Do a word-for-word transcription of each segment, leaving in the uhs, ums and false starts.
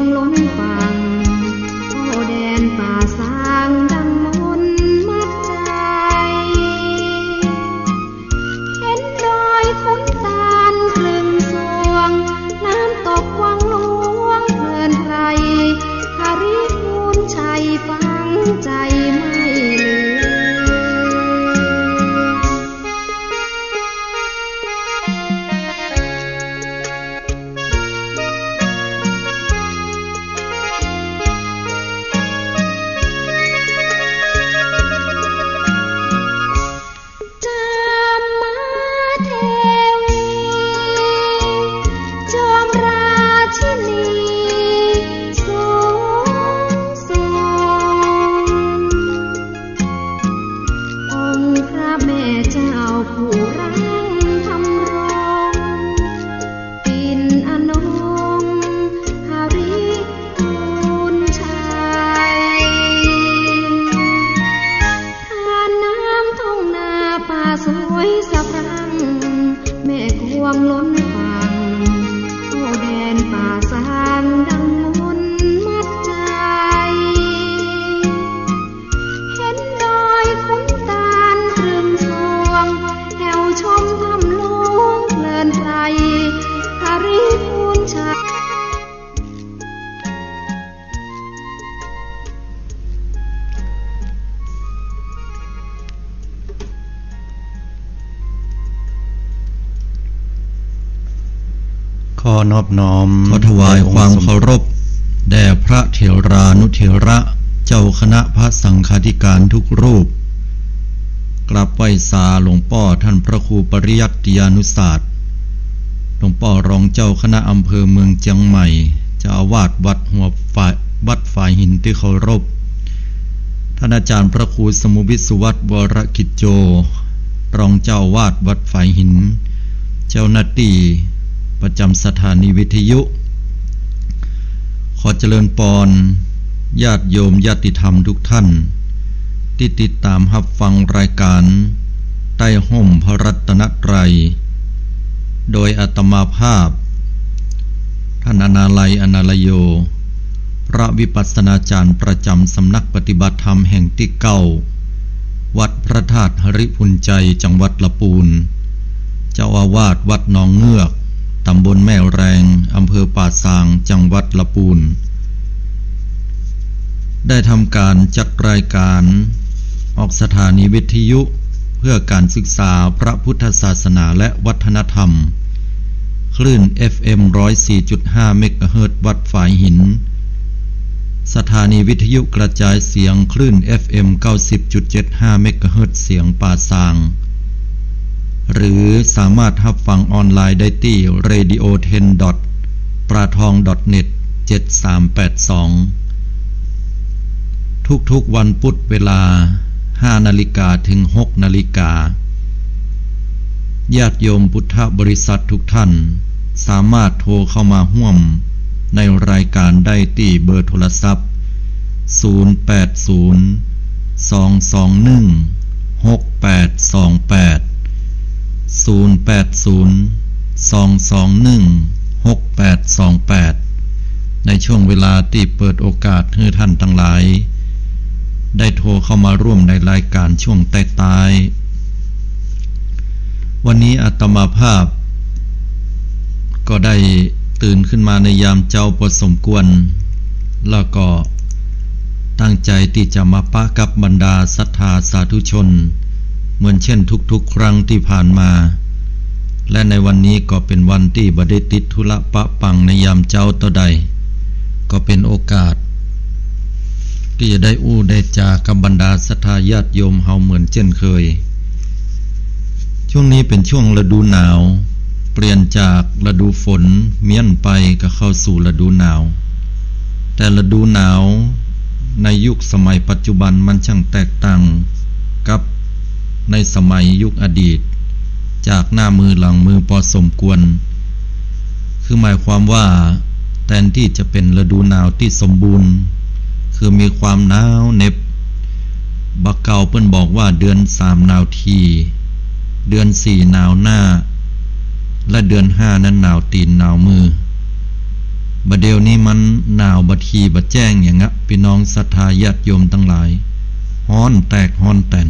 งล้นฝั่ง โอ้ แดนป่าซางดังมนต์มัดใจ๋ เห็นดอยขุนตาลครึ่งส่วง น้ำตกวังหลวงเพลินไพร หริพูนชัยฝังใจ๋ไม่ลืม จามเทวี จอมราชินีสูงส่ง องค์พระแม่เจ้าผู้รังธำรง ปิ่นอนงค์หริพูนชัย ทานน้ำทุ่งนาป่าสวยสะพรั่ง แม่กวงล้นฝั่ง โอ้ แดนป่าซางดังมนต์มัดใจ๋ เห็นดอยขุนตาลครึ่งส่วง แถวชมถ้ำหลวงเพลินไพร หริพูนชัย ขอนอบน้อม ขอถวายความเคารพแด่พระเถรานุเถระ เจ้าคณะพระสังฆาธิการทุกรูป กราบไหว้สาหลวงป้อท่านพระครูปริยัติยานุศาสตร์ หลวงป้อรองเจ้าคณะอำเภอเมืองเจียงใหม่ เจ้าอาวาสวัดหัวฝาย วัดฝายหินตี้เคารพ ท่านอาจารย์พระครูสมุวิทย์สุวัฒน์ วรกิจโจ รองเจ้าอาวาสวัดฝายหิน เจ้าหน้าตี้ประจำสถานีวิทยุ ขอเจริญปอนญาติโยมญาติธรรมทุกท่าน ตี้ติดต๋ามฮับฟังรายก๋านใต้ฮ่มพระรัตนตรัย โดยอาตมาภาพ ท่านอนาลัย อนาลโย พระวิปัสสนาจารย์ประจำสำนักปฏิบัติธรรมแห่งตี้เก้า วัดพระธาตุหริพูนชัย จังหวัดละปูน เจ้าอาวาสวัดหนองเงือก ต๋ำบลแม่แรง อำเภอป่าซาง จังหวัดละปูน ได้ทำก๋านจัดรายก๋านออกสถานีวิทยุเพื่อก๋านศึกษาพระพุทธศาสนาและวัฒนธรรม คลื่น เอฟเอ็ม ร้อยสี่จุดห้า เมกะเฮิรตซ์ วัดฝายหิน สถานีวิทยุกระจายเสียงคลื่น เอฟเอ็ม เก้าสิบจุดเจ็ดห้า เมกะเฮิรตซ์ เสียงป่าซาง หรือสามารถฮับฟังออนไลน์ได้ตี้ เรดิโอเท็น ดอท ปลาทอง ดอท เน็ต เจ็ดสามแปดสอง ทุกๆวันพุธเวลา ห้านาฬิกา เถิง หกนาฬิกา ญาติโยมพุทธบริษัททุกท่าน สามารถโทรเข้ามาฮ่วมในรายก๋านได้ตี้เบอร์โทรศัพท์ ศูนย์แปดศูนย์ สองสองหนึ่ง หกแปดสองแปด ศูนย์แปดศูนย์ สองสองหนึ่ง หกแปดสองแปด ในช่วงเวลาตี้เปิดโอกาสหื้อท่านตังหลาย ได้โทรเข้ามาร่วมในรายก๋านช่วงต้ายๆ วันนี้อาตมาภาพ ก็ได้ตื่นขึ้นมาในยามเจ๊าพอสมควร แล้วก็ตั้งใจ๋ตี้จะมาปะกับบรรดาศรัทธาสาธุชน เหมือนเช่นทุกๆครั้งตี้ผ่านมา และในวันนี้ก็เป๋นวันตี้บ่ได้ติดธุระปะปังในยามเจ๊าเต้าใด ก็เป๋นโอกาส ตี้จะได้อู้ได้จ๋ากับบรรดาศรัทธาญาติโยมเฮาเหมือนเจ้นเคย ช่วงนี้เป๋นช่วงฤดูหนาว เปลี่ยนจากฤดูฝนเมี้ยนไปก็เข้าสู่ฤดูหนาว แต่ฤดูหนาวในยุคสมัยปัจจุบันมันช่างแตกต่างกับในสมัยยุคอดีต จากหน้ามือหลังมือพอสมควร คือหมายความว่าแทนตี้จะเป๋นฤดูหนาวตี้สมบูรณ์ คือมีความหนาวเหน็บ บ่าเก่าเปิ้นบอกว่าเดือนสามหนาวถี่ เดือนสี่หนาวหน้า และเดือนห้านั้นหนาวตี๋นหนาวมือ บ่า เดี๋ยวนี้มันหนาวบ่าทีบ่าแจ้งหยังอะ ปี้น้องศรัทธาญาติโยมตังหลาย ฮ้อนแตกฮ้อนแตน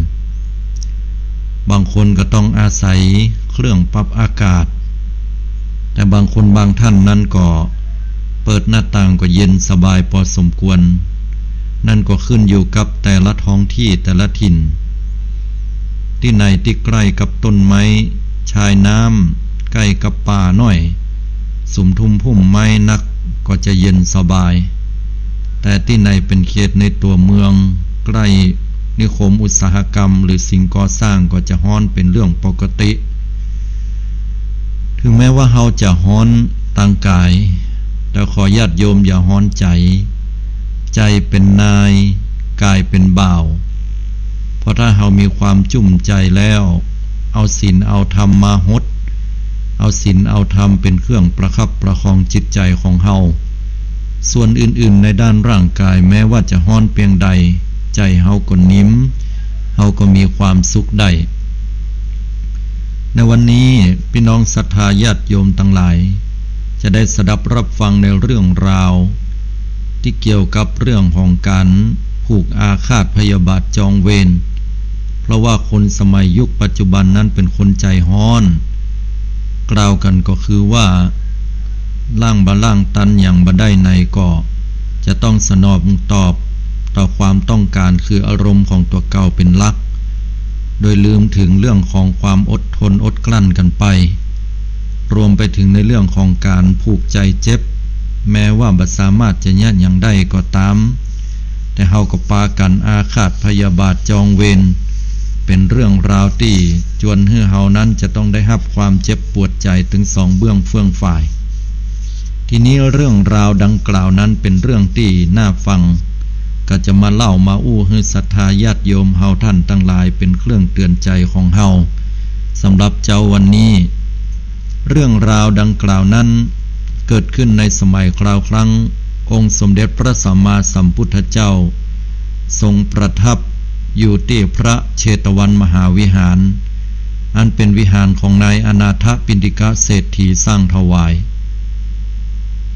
บางคนก็ต้องอาศัยเครื่องปรับอากาศ แต่บางคนบางท่านนั้นก็เปิดหน้าต่างก็เย็นสบายปอสมควร นั่นก็ขึ้นอยู่กับแต่ละท้องที่แต่ละถิ่น ตี้ไหนตี้ใก้กับต้นไม้ ชายน้ำ ใก้กับป่าน้อย สุมทุมพุ่มไม้นัก ก็จะเย็นสบาย แต่ตี้ไหนเป๋นเขตในตั๋วเมือง ใก้นิคมอุตสาหกรรม หรือสิ่งก่อสร้าง ก็จะฮ้อนเป๋นเรื่องปกติ เถิงแม้ว่าเฮาจะฮ้อนตางก๋าย แต่ขอญาติโยมอย่าฮ้อนใจ๋ ใจ๋เป๋นนาย ก๋ายเป๋นบ่าว เพราะถ้าเฮามีความจุ่มใจ๋แล้ว เอาศีลเอาธรรมมาหด เอาศีลเอาธรรมเป๋นเครื่องประคับประคองจิตใจ๋ของเฮา ส่วนอื่นๆ ในด้านร่างก๋าย แม้ว่าจะฮ้อนเปียงใด ใจ๋เฮาก็นิ่ม เฮาก็มีความสุขได้ ในวันนี้ปี้น้องศรัทธาญาติโยมตังหลาย จะได้สดับรับฟังในเรื่องราว ตี้เกี่ยวกับเรื่องของก๋านผูกอาฆาตพยาบาทจองเวร เพราะว่าคนสมัยยุคปัจจุบันนั้นเป๋นคนใจ๋ฮ้อน กล่าวกั๋นก็คือว่า ล้างบ่ล้างตันหยังบ่ได้ไหนก็ จะต้องสนองตอบต่อความต้องก๋านคืออารมณ์ของตั๋วเก่าเป๋นหลัก โดยลืมเถิงเรื่องของความอดทนอดกลั้นกั๋นไป รวมไปเถิงในเรื่องของก๋านผูกใจ๋เจ็บ แม้ว่าบ่สามารถจะเยียะหยังได้ก็ต๋าม แต่เฮาก็ปากั๋นอาฆาตพยาบาทจองเวร เป๋นเรื่องราวตี้จวนหื้อเฮานั้นจะต้องได้ฮับความเจ็บปวดใจ๋ตึงสองเบื้องเฟื่องฝ่าย ทีนี้เรื่องราวดังกล่าวนั้นเป๋นเรื่องตี้น่าฟัง ก็จะมาเล่ามาอู้หื้อศรัทธาญาติโยมเฮาต้านตังหลายเป๋นเครื่องเตือนใจ๋ของเฮา สำหรับเจ๊าวันนี้ เรื่องราวดังกล่าวนั้นเกิดขึ้นในสมัยคราวครั้งองค์สมเด็จพระสัมมาสัมพุทธเจ้า ทรงประทับอยู่ตี้พระเชตวันมหาวิหาร อันเป๋นวิหารของนายอนาถปิณฑิกเศรษฐีสร้างถวาย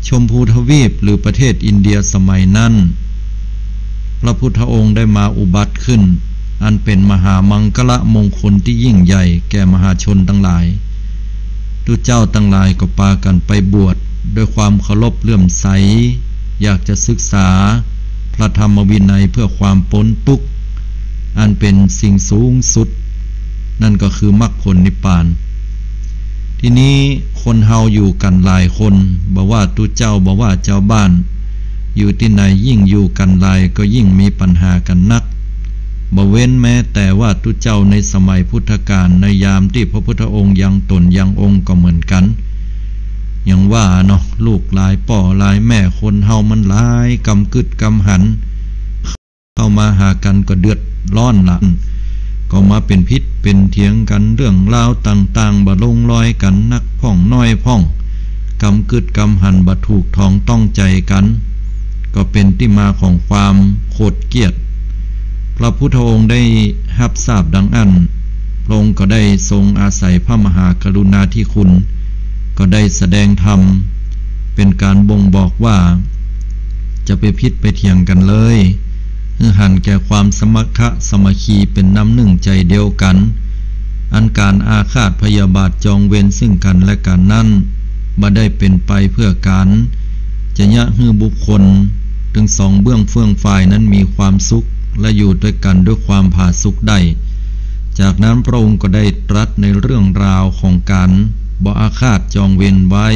ชมพูทวีปหรือประเทศอินเดียสมัยนั้น พระพุทธองค์ได้มาอุบัติขึ้น อันเป๋นมหามังคละมงคลตี้ยิ่งใหญ่แก่มหาชนตังหลาย ตุ๊เจ้าตังหลายก็ปากั๋นไปบวชด้วยความเคารพเลื่อมใส อยากจะศึกษาพระธรรมวินัยเพื่อความป๊นตุ๊กข์ อันเป๋นสิ่งสูงสุด นั่นก็คือมรรคผลนิพพาน ทีนี้คนเฮาอยู่กั๋นหลายคน บ่ว่าตุ๊เจ้า บ่ว่าจาวบ้าน อยู่ตี้ไหนยิ่งอยู่กั๋นหลายก็ยิ่งมีปัญหากั๋นนัก บ่เว้นแม้แต่ว่าตุ๊เจ้าในสมัยพุทธกาล ในยามตี้พระพุทธองค์ยังต๋นยังองค์ก็เหมือนกั๋น อย่างว่าเนาะ ลูกหลายป้อหลายแม่ คนเฮามันหลายกำกึ๊ดกำหัน เข้ามาหากั๋นก็เดือดร้อนละ ก็มาเป๋นผิดเป๋นเถียงกั๋น เรื่องราวต่างๆ บ่ลงรอยกั๋น นักพ่องน้อยพ่อง กำกึ๊ดกำหันบ่ถูกต๋องต้องใจ๋กั๋น ก็เป๋นตี้มาของความโขดเกลี้ยด พระพุทธองค์ได้ฮับทราบดังอั้น พระองค์ก็ได้ทรงอาศัยพระมหากรุณาธิคุณ ก็ได้แสดงธรรม เป๋นก๋านบ่งบอกว่า จะไปผิดไปเถียงกั๋นเลย หื้อหันแก่ความสมัคคะสามัคคีเป๋นน้ำนึ่งใจ๋เดียวกั๋น อันก๋านอาฆาตพยาบาทจองเวรซึ่งกั๋นและกั๋นนั้น บ่ได้เป๋นไปเพื่อก๋านจะเยียะหื้อบุคคลตึงสองเบื้องเฟื่องฝ่ายนั้นมีความสุข และอยู่ตวยกั๋นด้วยความผาสุกได้ จากนั้นพระองค์ก็ได้ตรัสในเรื่องราวของก๋านบ่อาฆาตจองเวรไว้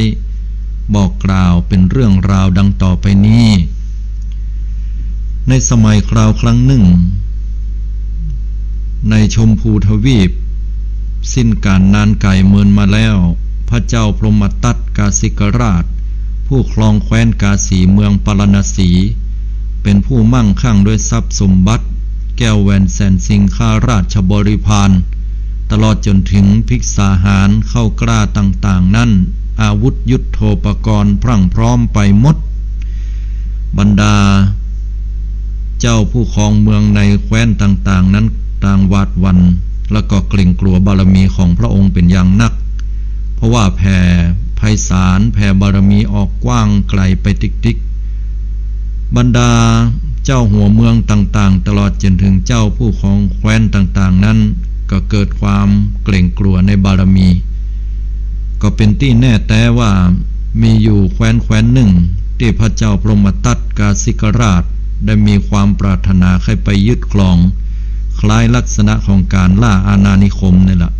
บอกกล่าวเป๋นเรื่องราวดังต่อไปนี้ ในสมัยคราวครั้งนึ่ง ในชมพูทวีป สิ้นก๋านนานไก๋เมินมาแล้ว พระเจ้าพรหมทัตกาสิกราช ผู้ครองแคว้นกาสีเมืองปาราณสี เป๋นผู้มั่งคั่งด้วยทรัพย์สมบัติ แก้วแหวนแสนสิงคาราชบริพาร ตลอดจ๋นถึงภิกษาหาญข้าวกล้าต่างๆ นั้น อาวุธยุทโธปกรณ์พรั่งพร้อมไปหมด บรรดาเจ้าผู้ครองเมืองในแคว้นต่างๆ นั้นต่างหวาดหวั่น และก็เกรงกลัวบารมีของพระองค์เป๋นอย่างนัก เพราะว่าแผ่พ ศาล แผ่บารมีออกกว้างไกลไปติ๊กๆ บรรดาเจ้าหัวเมืองต่างๆ ตลอดจนถึงเจ้าผู้ครองแคว้นต่างๆ นั้น ก็เกิดความเกรงกลัวในบารมี ก็เป๋นตี้แน่แต๊ว่า มีอยู่แคว้นแคว้นนึ่ง ตี้พระเจ้าพรหมทัตกาสิกราชได้มีความปรารถนาใค่ไปยึดครอง คล้ายลักษณะของก๋านล่าอาณานิคมนี่แหละ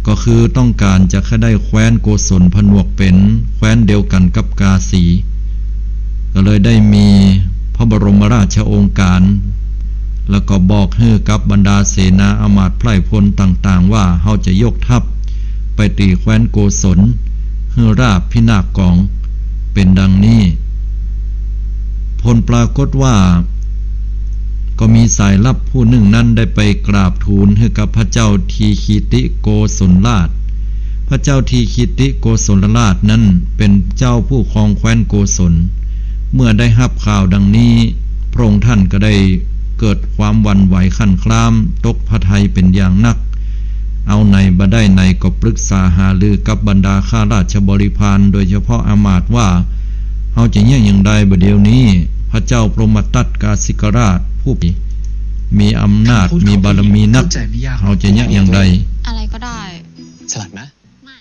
ก็คือต้องก๋านจะใค่ได้แคว้นโกศลผนวกเป๋นแคว้นเดียวกั๋นกับกาสี ก็เลยได้มีพระบรมราชโองการ แล้วก็บอกหื้อกับบรรดาเสนาอำมาตย์ไพร่พลต่างๆ ว่า เฮาจะยกทัพไปตีแคว้นโกศล หื้อราบพินาศก๋อง เป๋นดังนี้ ผลปรากฏว่า ก็มีสายลับผู้นึ่งนั้นได้ไปกราบทูลหื้อกับพระเจ้าทีคีติโกศลราช พระเจ้าทีคีติโกศลราชนั้นเป๋นเจ้าผู้ครองแคว้นโกศล เมื่อได้ฮับข่าวดังนี้ พระองค์ท่านก็ได้เกิดความหวั่นไหวคลั่นคล้าม ตกพระทัยเป๋นอย่างนัก เอาไหนบ่ได้ไหนก็ปรึกษาหารือกับบรรดาข้าราชบริพาร โดยเฉพาะอำมาตย์ว่า เฮาจะเยียะอย่างใดบ่าเดี่ยวนี้ พระเจ้าพรหมทัตกาสิกราชผู้มีอำนาจ มีบารมีนัก เฮาจะเยียะอย่างใด อะไรก็ได้ สลัดไหม ไม่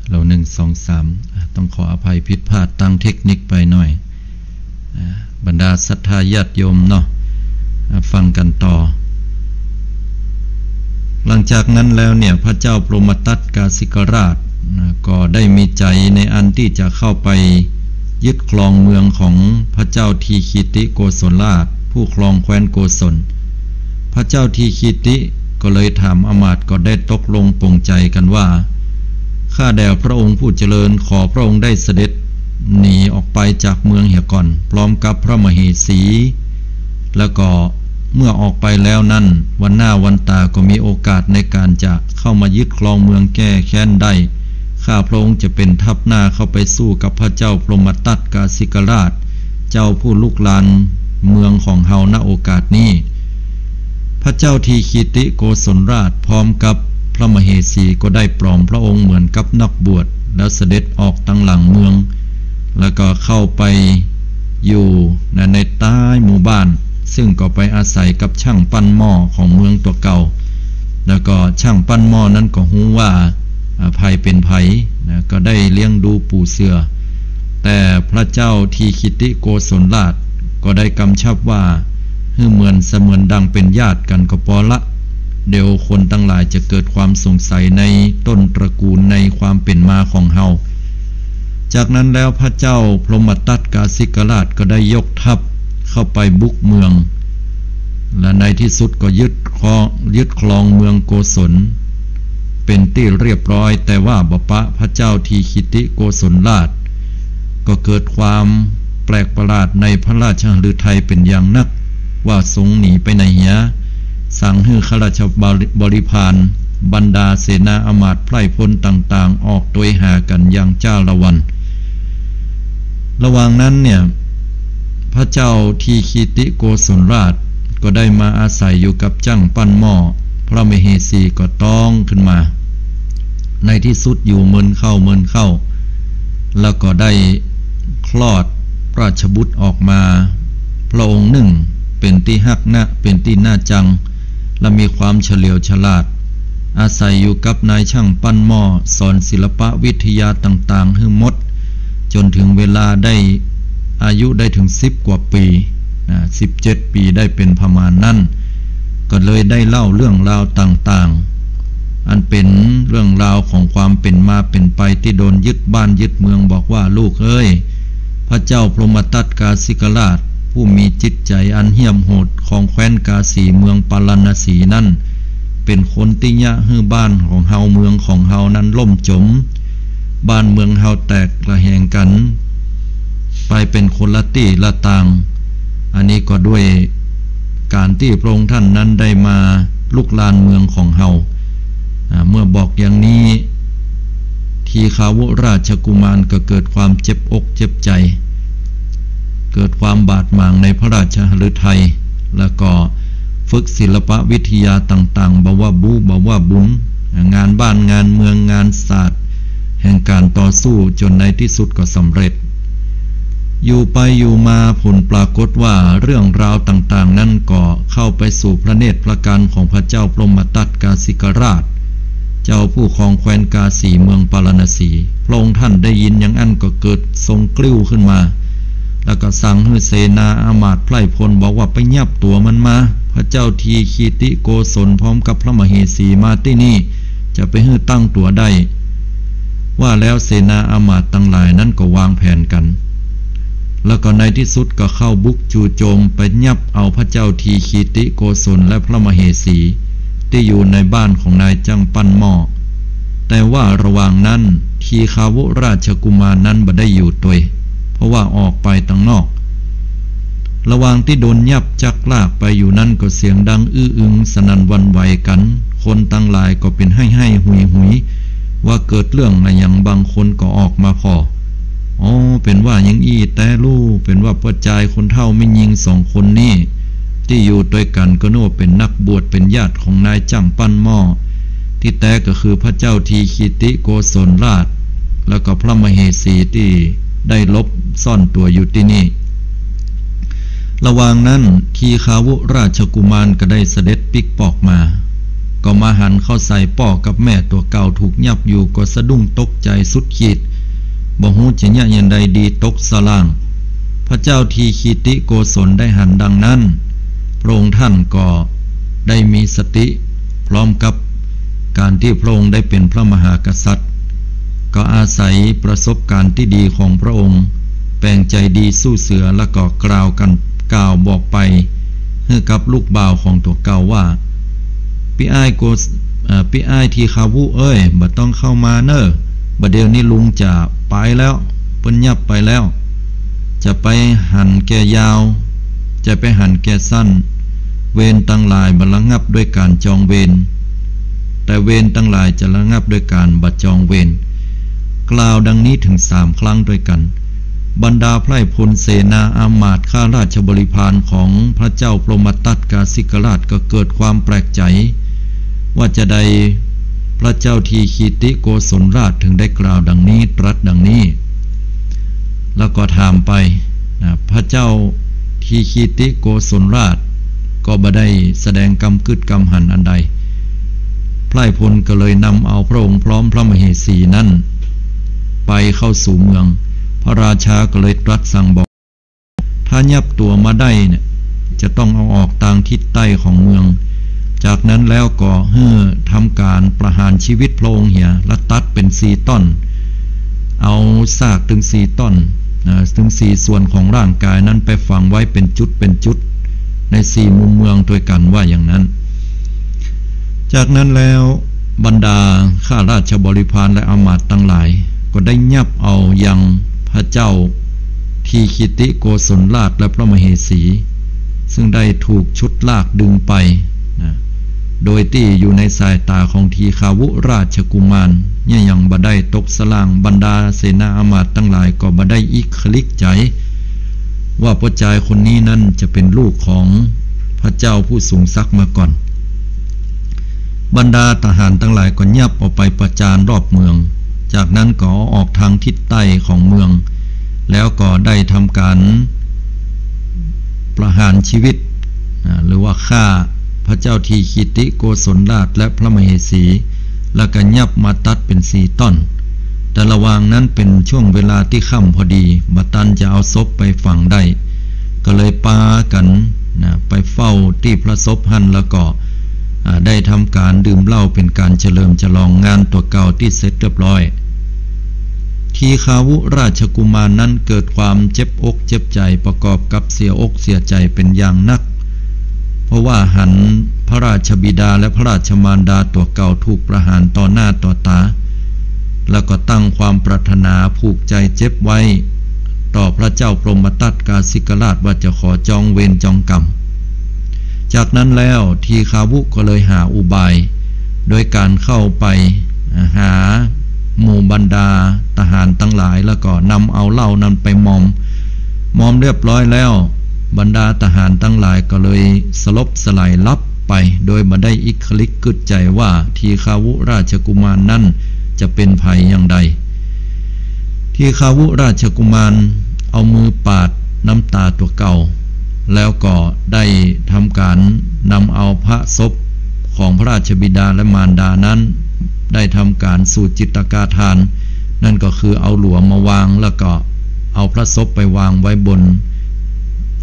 ฮัลโหล หนึ่ง สอง สาม อ่ะ ต้องขออภัยผิดพลาดตางเทคนิคไปหน่อย อ่า บรรดาศรัทธาญาติโยมเนาะ อ่า ฟังกั๋นต่อ หลังจากนั้นแล้วเนี่ย พระเจ้าพรหมทัตกาสิกราช นะ ก็ได้มีใจ๋ในอันตี้จะเข้าไปยึดครองเมืองของพระเจ้าทีคีติโกศลราช ผู้ครองแคว้นโกศล พระเจ้าทีคีติก็เลยถามอำมาตย์ ก็ได้ตกลงปลงใจ๋กั๋นว่า ข้าแต่พระองค์ผู้เจริญ ขอพระองค์ได้เสด็จหนีออกไปจากเมืองเหียก่อน พร้อมกับพระมเหสี แล้วก็เมื่อออกไปแล้วนั้น วันหน้าวันตาก็มีโอกาสในก๋านจะเข้ามายึดครองเมืองแก้แค้นได้ ข้าพระองค์จะเป๋นทัพหน้าเข้าไปสู้กับพระเจ้าพรหมทัตกาสิกราช เจ้าผู้ลุกรานเมืองของเฮา ณ โอกาสนี้ พระเจ้าทีคีติโกศลราชพร้อมกับพระมเหสีก็ได้ปลอมพระองค์เหมือนกับนักบวช แล้วเสด็จออกตางหลังเมือง แล้วก็เข้าไปอยู่ใน ในต๊ายหมู่บ้าน ซึ่งก็ไปอาศัยกับช่างปั้นหม้อของเมืองตั๋วเก่า แล้วก็ช่างปั้นหม้อนั้นก็ฮู้ว่า อ่า ใผเป๋นใผ นะ ก็ได้เลี้ยงดูปู๋เสือ แต่พระเจ้าทีคีติโกศลราชก็ได้กำชับว่า หื้อเหมือนเสมือนดังเป๋นญาติกั๋นก็ปอละ เดี๋ยวคนตังหลายจะเกิดความสงสัยในต้นตระกูล ในความเป๋นมาของเฮา จากนั้นแล้วพระเจ้าพรหมทัตกาสิกราชก็ได้ยกทัพเข้าไปบุกเมือง และในที่สุดก็ยึดครอง ยึดครองเมืองโกศลเป๋นตี้เรียบร้อย แต่ว่าบ่ปะพระเจ้าทีคีติโกศลราช ก็เกิดความแปลกประหลาดในพระราชหฤทัยเป๋นอย่างนัก ว่าทรงหนีไปไหนเหีย สั่งหื้อข้าราชบริพาร บรรดาเสนาอำมาตย์ไพร่พลต่างๆ ออกตวยหากั๋นอย่างจ้าละวัน ระหว่างนั้นเนี่ย พระเจ้าทีคีติโกศลราชก็ได้มาอาศัยอยู่กับจ้างปั้นหม้อ พระมเหสีก็ต๊องขึ้นมา ในที่สุดอยู่เมินเข้าเมินเข้า แล้วก็ได้คลอดราชบุตรออกมา พระองค์นึ่งเป๋นตี้ฮักนะ เป๋นตี้น่าจัง และมีความเฉลียวฉลาด อาศัยอยู่กับนายช่างปั้นหม้อ สอนศิลปวิทยาต่างๆ หื้อหมด จ๋นถึงเวลาได้อายุได้เถิงสิบกว่าปี๋ นะ สิบเจ็ดปี๋ได้เป๋นประมาณนั้น ก็เลยได้เล่าเรื่องราวต่างๆ อันเป๋นเรื่องราวของความเป๋นมาเป๋นไปตี้โดนยึดบ้านยึดเมือง บอกว่า ลูกเอ้ย พระเจ้าพรหมทัตกาสิกราช ผู้มีจิตใจ๋อันเหี้ยมโหดของแคว้นกาสีเมืองปาราณสีนั้น เป๋นคนตี้เยียะหื้อบ้านของเฮาเมืองของเฮานั้นล่มจ๋ม บ้านเมืองเฮาแตกระแหงกั๋น ไปเป๋นคนละตี้ละตาง อันนี้ก็ด้วยก๋านตี้พระองค์ท่านนั้นได้มา ลูกหลานเมืองของเฮา อ่า เมื่อบอกอย่างนี้ ทีฆาวุราชกุมารก็เกิดความเจ็บอกเจ็บใจ๋ เกิดความบาดหมางในพระราชหฤทัย แล้วก็ฝึกศิลปวิทยาต่างๆ บ่ว่าบู๊ บ่ว่าบุญ งานบ้าน งานเมือง งานศาสตร์ แห่งการต่อสู้ จ๋นในตี้สุดก็สำเร็จ อยู่ไปอยู่มาผลปรากฏว่าเรื่องราวต่างๆ นั้นก็เข้าไปสู่พระเนตรพระกัณฑ์ของพระเจ้าพรหมทัตกาสิกราช เจ้าผู้ครองแคว้นกาสีเมืองปาราณสี พระองค์ท่านได้ยินอย่างอั้นก็เกิดทรงกริ้วขึ้นมา แล้วก็สั่งหื้อเสนาอามาตย์ไพร่พลบอกว่าไปยับตั๋วมันมา พระเจ้าทีฆีติโกศลพร้อมกับพระมเหสีมาตี้นี่ จะไปหื้อตั้งตั๋วได้ ว่าแล้วเสนาอามาตย์ตังหลายนั้นก็วางแผนกั๋น แล้วก็ในตี้สุดก็เข้าบุกจู่โจมไปยับเอาพระเจ้าทีฆีติโกศลและพระมเหสีตี้อยู่ในบ้านของนายจ้างปั้นหม้อ แต่ว่าระหว่างนั้นทีฆาวุราชกุมารนั้นบ่ได้อยู่ตวย เพราะว่าออกไปตังนอก ระหว่างตี้โดนยับจักลากไปอยู่นั้นก็เสียงดังอื้ออึงสนั่นหวั่นไหวกั๋น คนตังหลายก็เป๋นไห้ๆ หุยๆ ว่าเกิดเรื่องอะหยัง บางคนก็ออกมาผ่อ อ๋อ เป๋นว่าอย่างอี้แต๊ลู่ เป๋นว่าป้อจายคนเฒ่าแม่ญิงสองคนนี้ ตี้อยู่ตวยกั๋นก็นึกว่าเป๋นนักบวชเป๋นญาติของนายจ้างปั้นหม้อ ตี้แต๊ก็คือพระเจ้าทีฆีติโกศลราช แล้วก็พระมเหสีตี้ได้หลบซ่อนตั๋วอยู่ตี้นี่ ระหว่างนั้นทีฆาวุราชกุมารก็ได้เสด็จปิ๊กปอกมา ก็มาหันเข้าใส่ป้อกับแม่ตั๋วเก่าถูกยับอยู่ก็สะดุ้งตกใจ๋สุดขีด บ่ฮู้จะเยียะอย่างใดดี ตกสะล่าง พระเจ้าทีฆีติโกศลได้หันดังนั้น พระองค์ท่านก็ได้มีสติ พร้อมกับก๋านตี้พระองค์ได้เป๋นพระมหากษัตริย์ ก็อาศัยประสบก๋ารณ์ตี้ดีของพระองค์ แป๋งใจ๋ดีสู้เสือ แล้วก็กล่าวกั๋น กล่าวบอกไปหื้อกับลูกบ่าวของตั๋วเก่าว่า ปี้อ้ายโกศ- เอ่อ ปี้อ้ายทีฆาวุเอ้ย บ่ต้องเข้ามาเน่อ บ่าเดี่ยวนี้ลุงจะไปแล้ว เปิ้นยับไปแล้ว จะไปหันแก่ยาว จะไปหันแก่สั้น เวรตังหลายบ่ระงับด้วยก๋านจองเวร แต่เวรตังหลายจะระงับด้วยก๋านบ่จองเวร กล่าวดังนี้ถึงสามครั้งตวยกั๋น บรรดาไพร่พลเสนาอามาตย์ข้าราชบริพารของพระเจ้าพรหมทัตกาสิกราชก็เกิดความแปลกใจ๋ ว่าจาใดพระเจ้าทีฆีติโกศลราชถึงได้กล่าวดังนี้ ตรัสดังนี้ แล้วก็ถามไปนะ พระเจ้าทีฆีติโกศลราชก็บ่ได้แสดงกำกึ๊ดกำหันอันใด ไพร่พลก็เลยนำเอาพระองค์พร้อมพระมเหสีนั้นไปเข้าสู่เมือง พระราชาก็เลยตรัสสั่งบอก ถ้ายับตั๋วมาได้เนี่ย จะต้องเอาออกตางทิศใต้ของเมือง จากนั้นแล้วก็หื้อทำก๋านประหารชีวิตพระองค์เหีย และตัดเป๋นสี่ต้อน เอาซากตึงสี่ต้อนนะ ตึงสี่ส่วนของร่างก๋ายนั้นไปฝังไว้เป๋นจุดเป๋นจุด ในสี่มุมเมืองตวยกั๋น ว่าอย่างนั้น จากนั้นแล้วบรรดาข้าราชบริพารและอามาตย์ตังหลาย ก็ได้ยับเอายังพระเจ้าทีฆีติโกศลราชและพระมเหสี ซึ่งได้ถูกฉุดลากดึงไปนะ โดยตี้อยู่ในสายต๋าของทีฆาวุราชกุมาร เยียะหยังบ่ได้ ตกสะล่าง บรรดาเสนาอามาตย์ตังหลายก็บ่ได้อิขลิกใจ๋ ว่าป้อจายคนนี้นั้นจะเป๋นลูกของพระเจ้าผู้สูงศักดิ์มาก่อน บรรดาทหารตังหลายก็ยับเอาไปประจานรอบเมือง จากนั้นก็เอาออกตางทิศใต้ของเมือง แล้วก็ได้ทำก๋านประหารชีวิต อ่า หรือว่าฆ่าพระเจ้าทีฆีติโกศลราชและพระมเหสี แล้วก็ยับมาตัดเป๋นสี่ต้อน แต่ระหว่างนั้นเป๋นช่วงเวลาตี้ค่ำพอดี บ่ตันจะเอาศพไปฝังได้ ก็เลยปากั๋นนะ ไปเฝ้าตี้พระศพหั้น แล้วก็ อ่า ได้ทำก๋านดื่มเหล้าเป๋นก๋านเฉลิมฉลองงานตั๋วเก่าตี้เสร็จเรียบร้อย ทีฆาวุราชกุมารนั้นเกิดความเจ็บอกเจ็บใจ๋ประกอบกับเสียอกเสียใจ๋เป๋นอย่างนัก เพราะว่าหันพระราชบิดาและพระราชมารดาตั๋วเก่าถูกประหารต่อหน้าต่อต๋า แล้วก็ตั้งความปรารถนาผูกใจ๋เจ็บไว้ ต่อพระเจ้าพรหมทัตกาสิกราชว่าจะขอจองเวรจองกรรม จากนั้นแล้วทีฆาวุก็เลยหาอุบาย โดยก๋านเข้าไปหาหมู่บรรดาทหารตังหลาย แล้วก็นำเอาเหล้านั้นไปมอม มอมเรียบร้อยแล้ว บรรดาทหารตังหลายก็เลยสลบสลายหลับไป โดยบ่ได้อิคริกกึ๊ดใจ๋ว่าทีฆาวุราชกุมารนั้นจะเป๋นใผอย่างใด ทีฆาวุราชกุมารเอามือปาดน้ำต๋าตั๋วเก่า แล้วก็ได้ทำก๋านนำเอาพระศพของพระราชบิดาและมารดานั้น ได้ทำก๋านสูตรจิตตกาทาน นั่นก็คือเอาหลัวมาวาง แล้วก็เอาพระศพไปวางไว้บน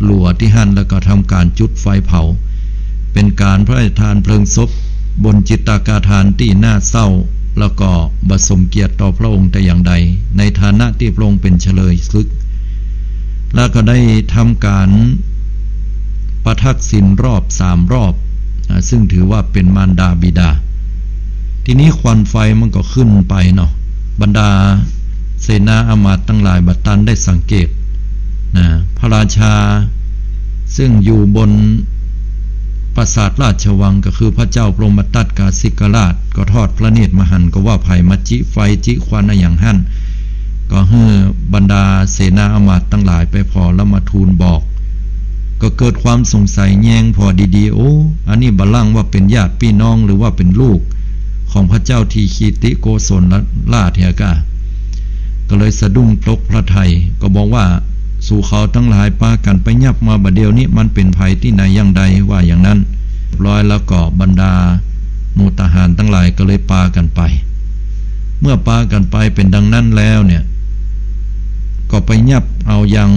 หลัวตี้หั้น แล้วก็ทำก๋านจุดไฟเผา เป๋นก๋านพระราชทานเพลิงศพบนจิตตกาทานตี้น่าเศร้า แล้วก็บ่สมเกียรติต่อพระองค์แต่อย่างใด ในฐานะตี้พระองค์เป๋นเฉลยศึก แล้วก็ได้ทำก๋านประทักษิณรอบสามรอบ อ่า ซึ่งถือว่าเป๋นมารดาบิดา ทีนี้ควันไฟมันก็ขึ้นไปเนาะ บรรดาเสนาอำมาตย์ตังหลายบ่ตันได้สังเกตนะ พระราชาซึ่งอยู่บนปราสาทราชวังก็คือพระเจ้าพรหมทัตกาสิกราช ก็ทอดพระเนตรมาหันก็ว่าใผมาจิไฟจิควันอะหยังหั้น ก็หื้อบรรดาเสนาอำมาตย์ตังหลายไปผ่อแล้วมาทูลบอก ก็เกิดความสงสัยแยงผ่อดีๆ โอ้ อันนี้บ่ลังว่าเป๋นญาติปี้น้องหรือว่าเป๋นลูกของพระเจ้าทีฆีติโกศลราชเหียก้า ก็เลยสะดุ้งตกพระทัย ก็บอกว่า สูเขาตังหลายปากั๋นไปยับมาบ่าเดี่ยวนี้ มันเป๋นใผตี้ไหนอย่างใด ว่าอย่างนั้น ร้อยแล้วก็บรรดาหมู่ทหารตังหลายก็เลยปากั๋นไป เมื่อปากั๋นไปเป๋นดังนั้นแล้วเนี่ย ก็ไปยับเอายัง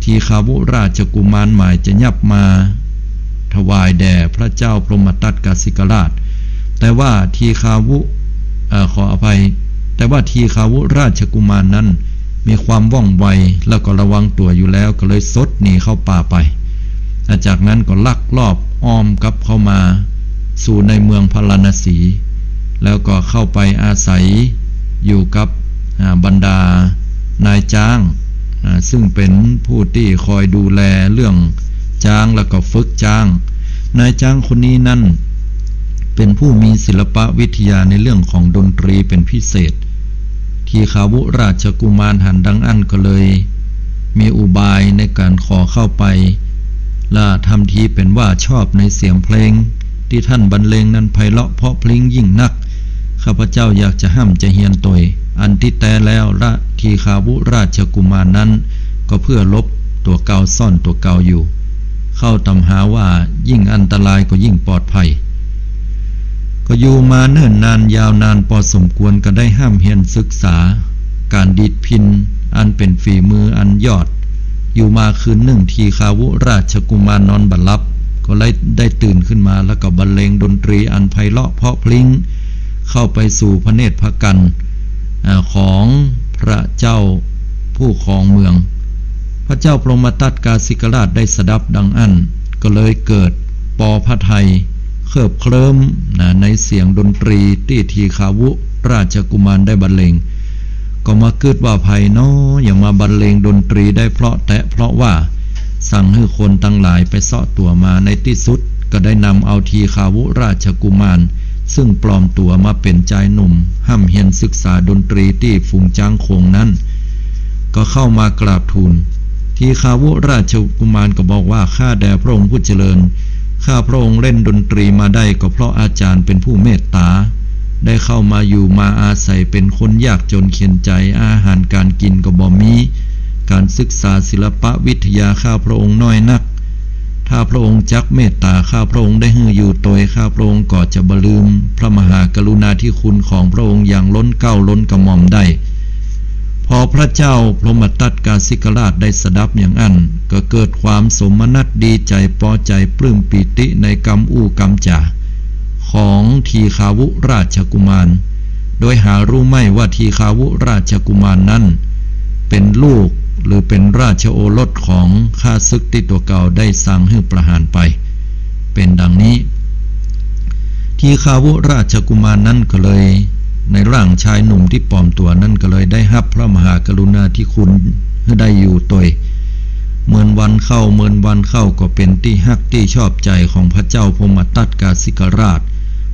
ทีฆาวุราชกุมารหมายจะยับมาถวายแด่พระเจ้าพรหมทัตกาสิกราช แต่ว่าทีฆาวุ เอ่อ ขออภัย แต่ว่าทีฆาวุราชกุมารนั้นมีความว่องไวแล้วก็ระวังตั๋วอยู่แล้ว ก็เลยสดหนีเข้าป่าไป อ่า จากนั้นก็ลักลอบอ้อมกลับเข้ามาสู่ในเมืองพาราณสี แล้วก็เข้าไปอาศัยอยู่กับ อ่า บรรดานายจ๊าง อ่า ซึ่งเป๋นผู้ตี้คอยดูแลเรื่องจ๊างแล้วก็ฝึกจ๊าง นายจ๊างคนนี้นั้นเป๋นผู้มีศิลปวิทยาในเรื่องของดนตรีเป๋นพิเศษ ทีฆาวุราชกุมารหันดังอั้นก็เลยมีอุบายในก๋านขอเข้าไป และทำทีเป๋นว่าชอบในเสียงเพลงตี้ท่านบรรเลงนั้นไพเราะเพราะพริ้งยิ่งนัก ข้าพเจ้าอยากจะฮ่ำจะเฮียนตวย อันตี้แต๊แล้วละทีฆาวุราชกุมารนั้นก็เพื่อหลบตั๋วเก่าซ่อนตั๋วเก่าอยู่ เข้าต๋ามหาว่ายิ่งอันตรายก็ยิ่งปลอดภัย ก็อยู่มาเนิ่นนานยาวนานปอสมควร ก็ได้ฮ่ำเฮียนศึกษาก๋านดีดพิณอันเป๋นฝีมืออันยอด อยู่มาคืนนึ่งทีฆาวุราชกุมารนอนบ่หลับ ก็เลยได้ตื่นขึ้นมาแล้วก็บรรเลงดนตรีอันไพเราะเพราะพริ้งเข้าไปสู่พระเนตรพระกัน อ่า ของพระเจ้าผู้ครองเมือง พระเจ้าพรหมทัตกาสิกราชได้สดับดังอั้น ก็เลยเกิดปอพระทัยเคลิบเคลิ้มนะ ในเสียงดนตรีตี้ทีฆาวุราชกุมารได้บรรเลง ก็มากึ๊ดว่าใผน้อ อย่างมามบรรเลงดนตรีได้เพราะแต๊ เพราะว่าสั่งหื้อคนตังหลายไปเซาะตั๋วมา ในตี้สุดก็ได้นำเอาทีฆาวุราชกุมาร ซึ่งปลอมตั๋วมาเป๋นจายหนุ่มฮ่ำเฮียนศึกษาดนตรีตี้ฝูงจ๊างโขงนั้น ก็เข้ามากราบทูล ทีฆาวุราชกุมารก็บอกว่า ข้าแต่พระองค์ผู้เจริญ ข้าพระองค์เล่นดนตรีมาได้ก็เพราะอาจารย์เป๋นผู้เมตต๋า ได้เข้ามาอยู่มาอาศัยเป๋นคนยากจนเข็ญใจ๋ อาหารก๋านกิ๋นก็บ่มี ก๋านศึกษาศิลปวิทยาข้าพระองค์น้อยนัก ถ้าพระองค์จักเมตต๋าข้าพระองค์ได้หื้ออยู่ตวย ข้าพระองค์ก็จะบ่ลืมพระมหากรุณาธิคุณของพระองค์อย่างล้นเกล้าล้นกระหม่อมได้ พอพระเจ้าพรหมทัตกาสิกราชได้สดับอย่างอั้น ก็เกิดความโสมนัสดีใจ๋ปอใจ๋ปลื้มปีติในกำอู้กำจ๋าของทีฆาวุราชกุมาร โดยหาฮู้ไม่ว่าทีฆาวุราชกุมารนั้นเป๋นลูกหรือเป๋นราชโอรสของข้าศึกตี้ตั๋วเก่าได้สั่งหื้อประหารไป เป๋นดังนี้ ทีฆาวุราชกุมารนั้นก็เลย ในร่างชายหนุ่มตี้ปลอมตั๋วนั้นก็เลยได้ฮับพระมหากรุณาธิคุณหื้อได้อยู่ตวย เมินวันเข้า เมินวันเข้าก็เป๋นตี้ฮักตี้ชอบใจ๋ของพระเจ้าพรหมทัตกาสิกราช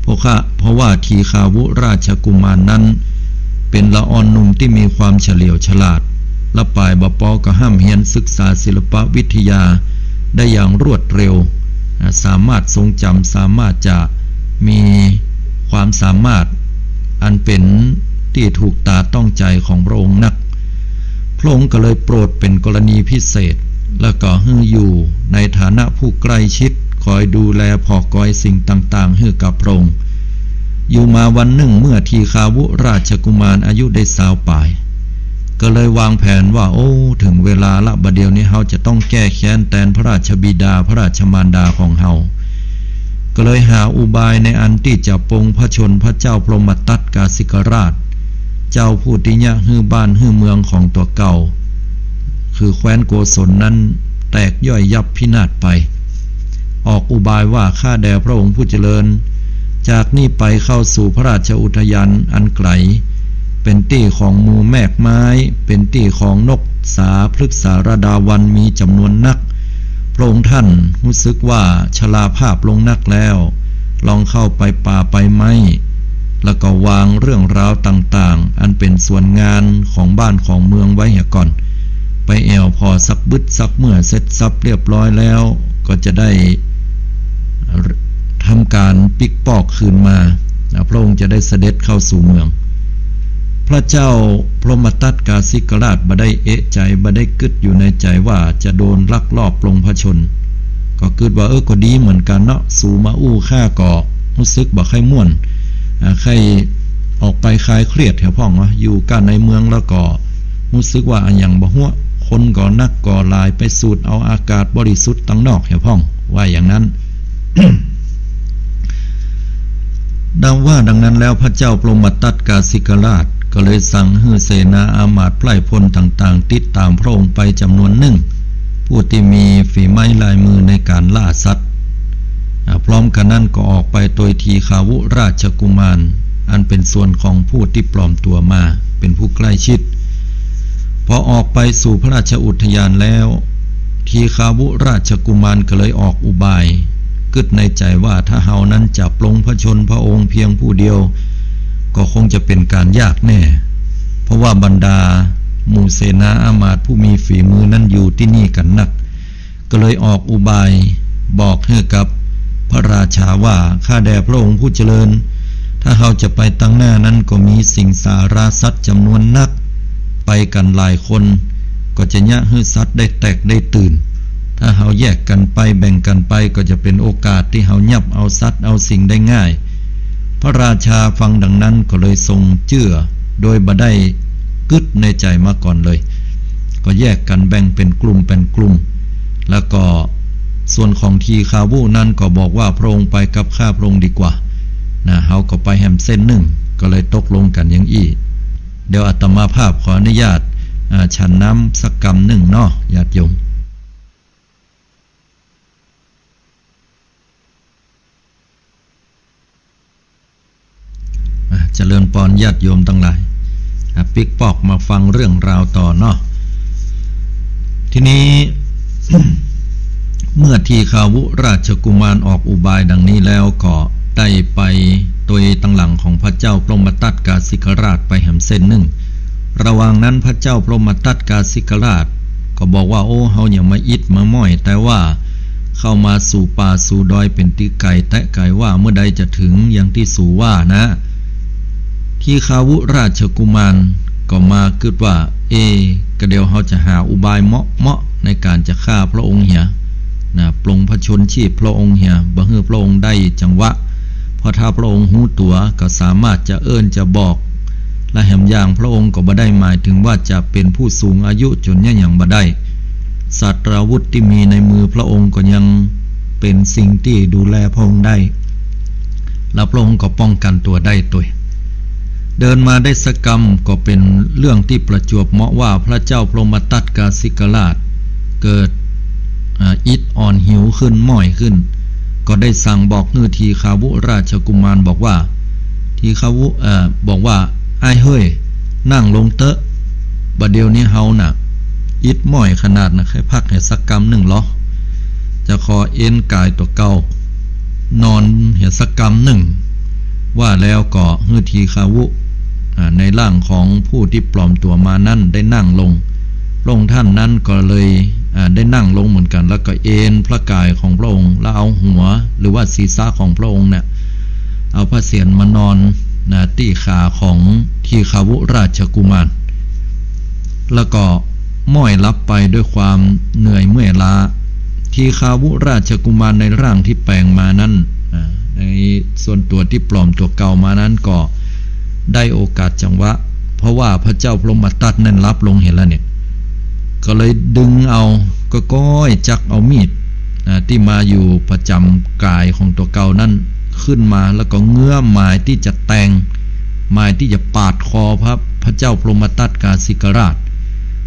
เพราะข้า เพราะว่าทีฆาวุราชกุมารนั้น เป๋นละอ่อนหนุ่มตี้มีความเฉลียวฉลาด และป๋ายบ่ปอก็ฮ่ำเฮียนศึกษาศิลปวิทยาได้อย่างรวดเร็ว อ่า สามารถทรงจ๋ำ สามารถจะมีความสามารถอันเป๋นตี้ถูกต๋าต้องใจ๋ของพระองค์นัก พระองค์ก็เลยโปรดเป๋นกรณีพิเศษ แล้วก็หื้ออยู่ในฐานะผู้ใกล้ชิด คอยดูแลผ่อกอยสิ่งต่างๆ หื้อกับพระองค์ อยู่มาวันนึ่งเมื่อทีฆาวุราชกุมารอายุได้ซาวป๋าย ก็เลยวางแผนว่า โอ้ เถิงเวลาละ บ่าเดี่ยวนี้เฮาจะต้องแก้แค้นแตนพระราชบิดาพระราชมารดาของเฮา ก็เลยหาอุบายในอันตี้จะปลงพระชนม์พระเจ้าพรหมทัตกาสิกราช เจ้าผู้ตี้เยียะหื้อบ้านหื้อเมืองของตั๋วเก่า คือแคว้นโกศลนั้นแตกย่อยยับพินาศไป ออกอุบายว่า ข้าแด่พระองค์ผู้เจริญ จากนี้ไปเข้าสู่พระราชอุทยานอันไกล เป๋นตี้ของหมู่แมกไม้ เป๋นตี้ของนกสา พฤกษาระดาวัณ มีจ๋ำนวนนัก พระองค์ท่านฮู้สึกว่าชราภาพลงนักแล้ว ลองเข้าไปป่าไปไม้ แล้วก็วางเรื่องราวต่างๆ อันเป๋นส่วนงานของบ้านของเมืองไว้เหียก่อน ไปแอ่วผ่อสักบึดสักเมื่อเสร็จสรรพเรียบร้อยแล้ว ก็จะได้ทำก๋านปิ๊กปอกคืนมา พระองค์จะได้เสด็จเข้าสู่เมือง พระเจ้าพรหมทัตกาสิกราชบ่ได้เอะใจ๋ บ่ได้กึ๊ดอยู่ในใจ๋ว่าจะโดนลักลอบปลงพระชนม์ ก็กึ๊ดว่า เออ ก็ดีเหมือนกั๋นเนาะ สูมาอู้ข้าก็ฮู้สึกบ่ใค่ม่วน อ่า ใค่ออกไปคลายเครียดเหียพ่องวะ อยู่ก้าในเมืองแล้วก็ฮู้สึกว่าอะหยังบ่ฮั้ว คนก็นักก็หลาย ไปสูดเอาอากาศบริสุทธิ์ตังนอกเหียพ่อง ว่าอย่างนั้น ดังว่าดังนั้นแล้ว พระเจ้าพรหมทัตกาสิกราชก็เลยสั่งหื้อเสนาอามาตย์ไพร่พลต่างๆ ติดต๋ามพระองค์ไปจ๋ำนวนนึ่ง ผู้ตี้มีฝีไม้ลายมือในก๋านล่าสัตว์ อ่า พร้อมกั๋นนั้นก็ออกไปโตยทีฆาวุราชกุมาร อันเป๋นส่วนของผู้ตี้ปลอมตั๋วมาเป๋นผู้ใกล้ชิด พอออกไปสู่พระราชอุทยานแล้ว ทีฆาวุราชกุมารก็เลยออกอุบาย กึ๊ดในใจ๋ว่า ถ้าเฮานั้นจะปลงพระชนม์พระองค์เพียงผู้เดียว ก็คงจะเป๋นก๋านยากแน่ เพราะว่าบรรดาหมู่เสนาอามาตย์ผู้มีฝีมือนั้นอยู่ตี้นี่กั๋นนัก ก็เลยออกอุบายบอกหื้อกับพระราชาว่า ข้าแด่พระองค์ผู้เจริญ ถ้าเฮาจะไปตังหน้านั้นก็มีสิงสาราสัตว์จ๋ำนวนนัก ไปกั๋นหลายคน ก็จะเยียะหื้อสัตว์ได้แตกได้ตื่น ถ้าเฮาแยกกั๋นไปแบ่งกั๋นไปก็จะเป๋นโอกาสตี้เฮายับเอาสัตว์เอาสิ่งได้ง่าย พระราชาฟังดังนั้นก็เลยทรงเจื้อ โดยบ่ได้กึ๊ดในใจ๋มาก่อนเลย ก็แยกกั๋นแบ่งเป๋นกลุ่มเป๋นกลุ่ม แล้วก็ส่วนของทีฆาวุนั้นก็บอกว่า พระองค์ไปกับข้าพระองค์ดีกว่า นะ เฮาก็ไปแหมเส้นนึ่ง ก็เลยตกลงกั๋นอย่างอี้ เดี๋ยวอาตมาภาพขออนุญาต อ่า ฉันน้ำสักกำนึ่งเนาะ ญาติโยม อ่ะ เจริญปอนญาติโยมตังหลาย อ่ะ ปิ๊กปอกมาฟังเรื่องราวต่อเนาะ ทีนี้ เมื่อทีฆาวุราชกุมารออกอุบายดังนี้แล้วก็ได้ไปโตยตังหลังของพระเจ้าพรหมทัตกาสิกราชไปแหมเส้นนึ่ง ระหว่างนั้นพระเจ้าพรหมทัตกาสิกราชก็บอกว่า โอ้ เฮายังมาอิดมาม้อย แต่ว่าเข้ามาสู่ป่าสู่ดอยเป๋นตี้ไก๋แต๊ไก๋ว่า เมื่อใดจะเถิงอย่างตี้สูว่านะ ทีฆาวุราชกุมารก็มากึ๊ดว่า เอ ก็เดี๋ยวเฮาจะหาอุบายเหมาะๆ ในก๋านจะฆ่าพระองค์เหีย นะ ปลงพระชนม์ชีพพระองค์เหีย บ่หื้อพระองค์ได้จังหวะ เพราะถ้าพระองค์ฮู้ตั๋วก็สามารถจะเอิ้นจะบอก และแหมอย่างพระองค์ก็บ่ได้หมายเถิงว่าจะเป๋นผู้สูงอายุจ๋นเยียะหยังบ่ได้ ศาสตราวุธตี้มีในมือพระองค์ก็ยังเป๋นสิ่งตี้ดูแลพระองค์ได้ และพระองค์ก็ป้องกั๋นตั๋วได้ตวย เดินมาได้สักกำก็เป๋นเรื่องตี้ประจวบเหมาะว่าพระเจ้าพรหมทัตกาสิกราชเกิด อ่า อิดอ่อนหิวขึ้น ม้อยขึ้น ก็ได้สั่งบอกหื้อทีฆาวุราชกุมารบอกว่า ทีฆาวุ เอ่อ บอกว่า อ้ายเฮ้ย นั่งลงเต๊อะ บ่าเดี่ยวนี้เฮาน่ะ อิดม้อยขนาดนะ ใค่พักเหียสักกำนึ่งลอ จะขอเอนก๋ายตั๋วเก่า นอนเหียสักกำนึ่ง ว่าแล้วก็หื้อทีฆาวุ อ่า ในร่างของผู้ตี้ปลอมตั๋วมานั้นได้นั่งลง พระองค์ท่านนั้นก็เลย อ่า ได้นั่งลงเหมือนกั๋น แล้วก็เอนพระกายของพระองค์ แล้วเอาหัวหรือว่าศีรษะของพระองค์เนี่ย เอาพระเศียรมานอน นะ ตี้ขาของทีฆาวุราชกุมาร แล้วก็ม้อยหลับไปด้วยความเหนื่อยเมื่อยล้า ทีฆาวุราชกุมารในร่างตี้แป๋งมานั้น อ่า ในส่วนตั๋วตี้ปลอมตั๋วเก่ามานั้นก็ได้โอกาสจังหวะ เพราะว่าพระเจ้าพรหมทัตนั้นหลับลงเหียแล้วเนี่ย ก็เลยดึงเอา ก็ก้อยจักเอามีด อ่า ตี้มาอยู่ประจ๋ำก๋ายของตั๋วเก่านั้นขึ้นมา แล้วก็เงื้อหมายตี้จะแตง หมายตี้จะปาดคอพระ พระเจ้าพรหมทัตกาสิกราช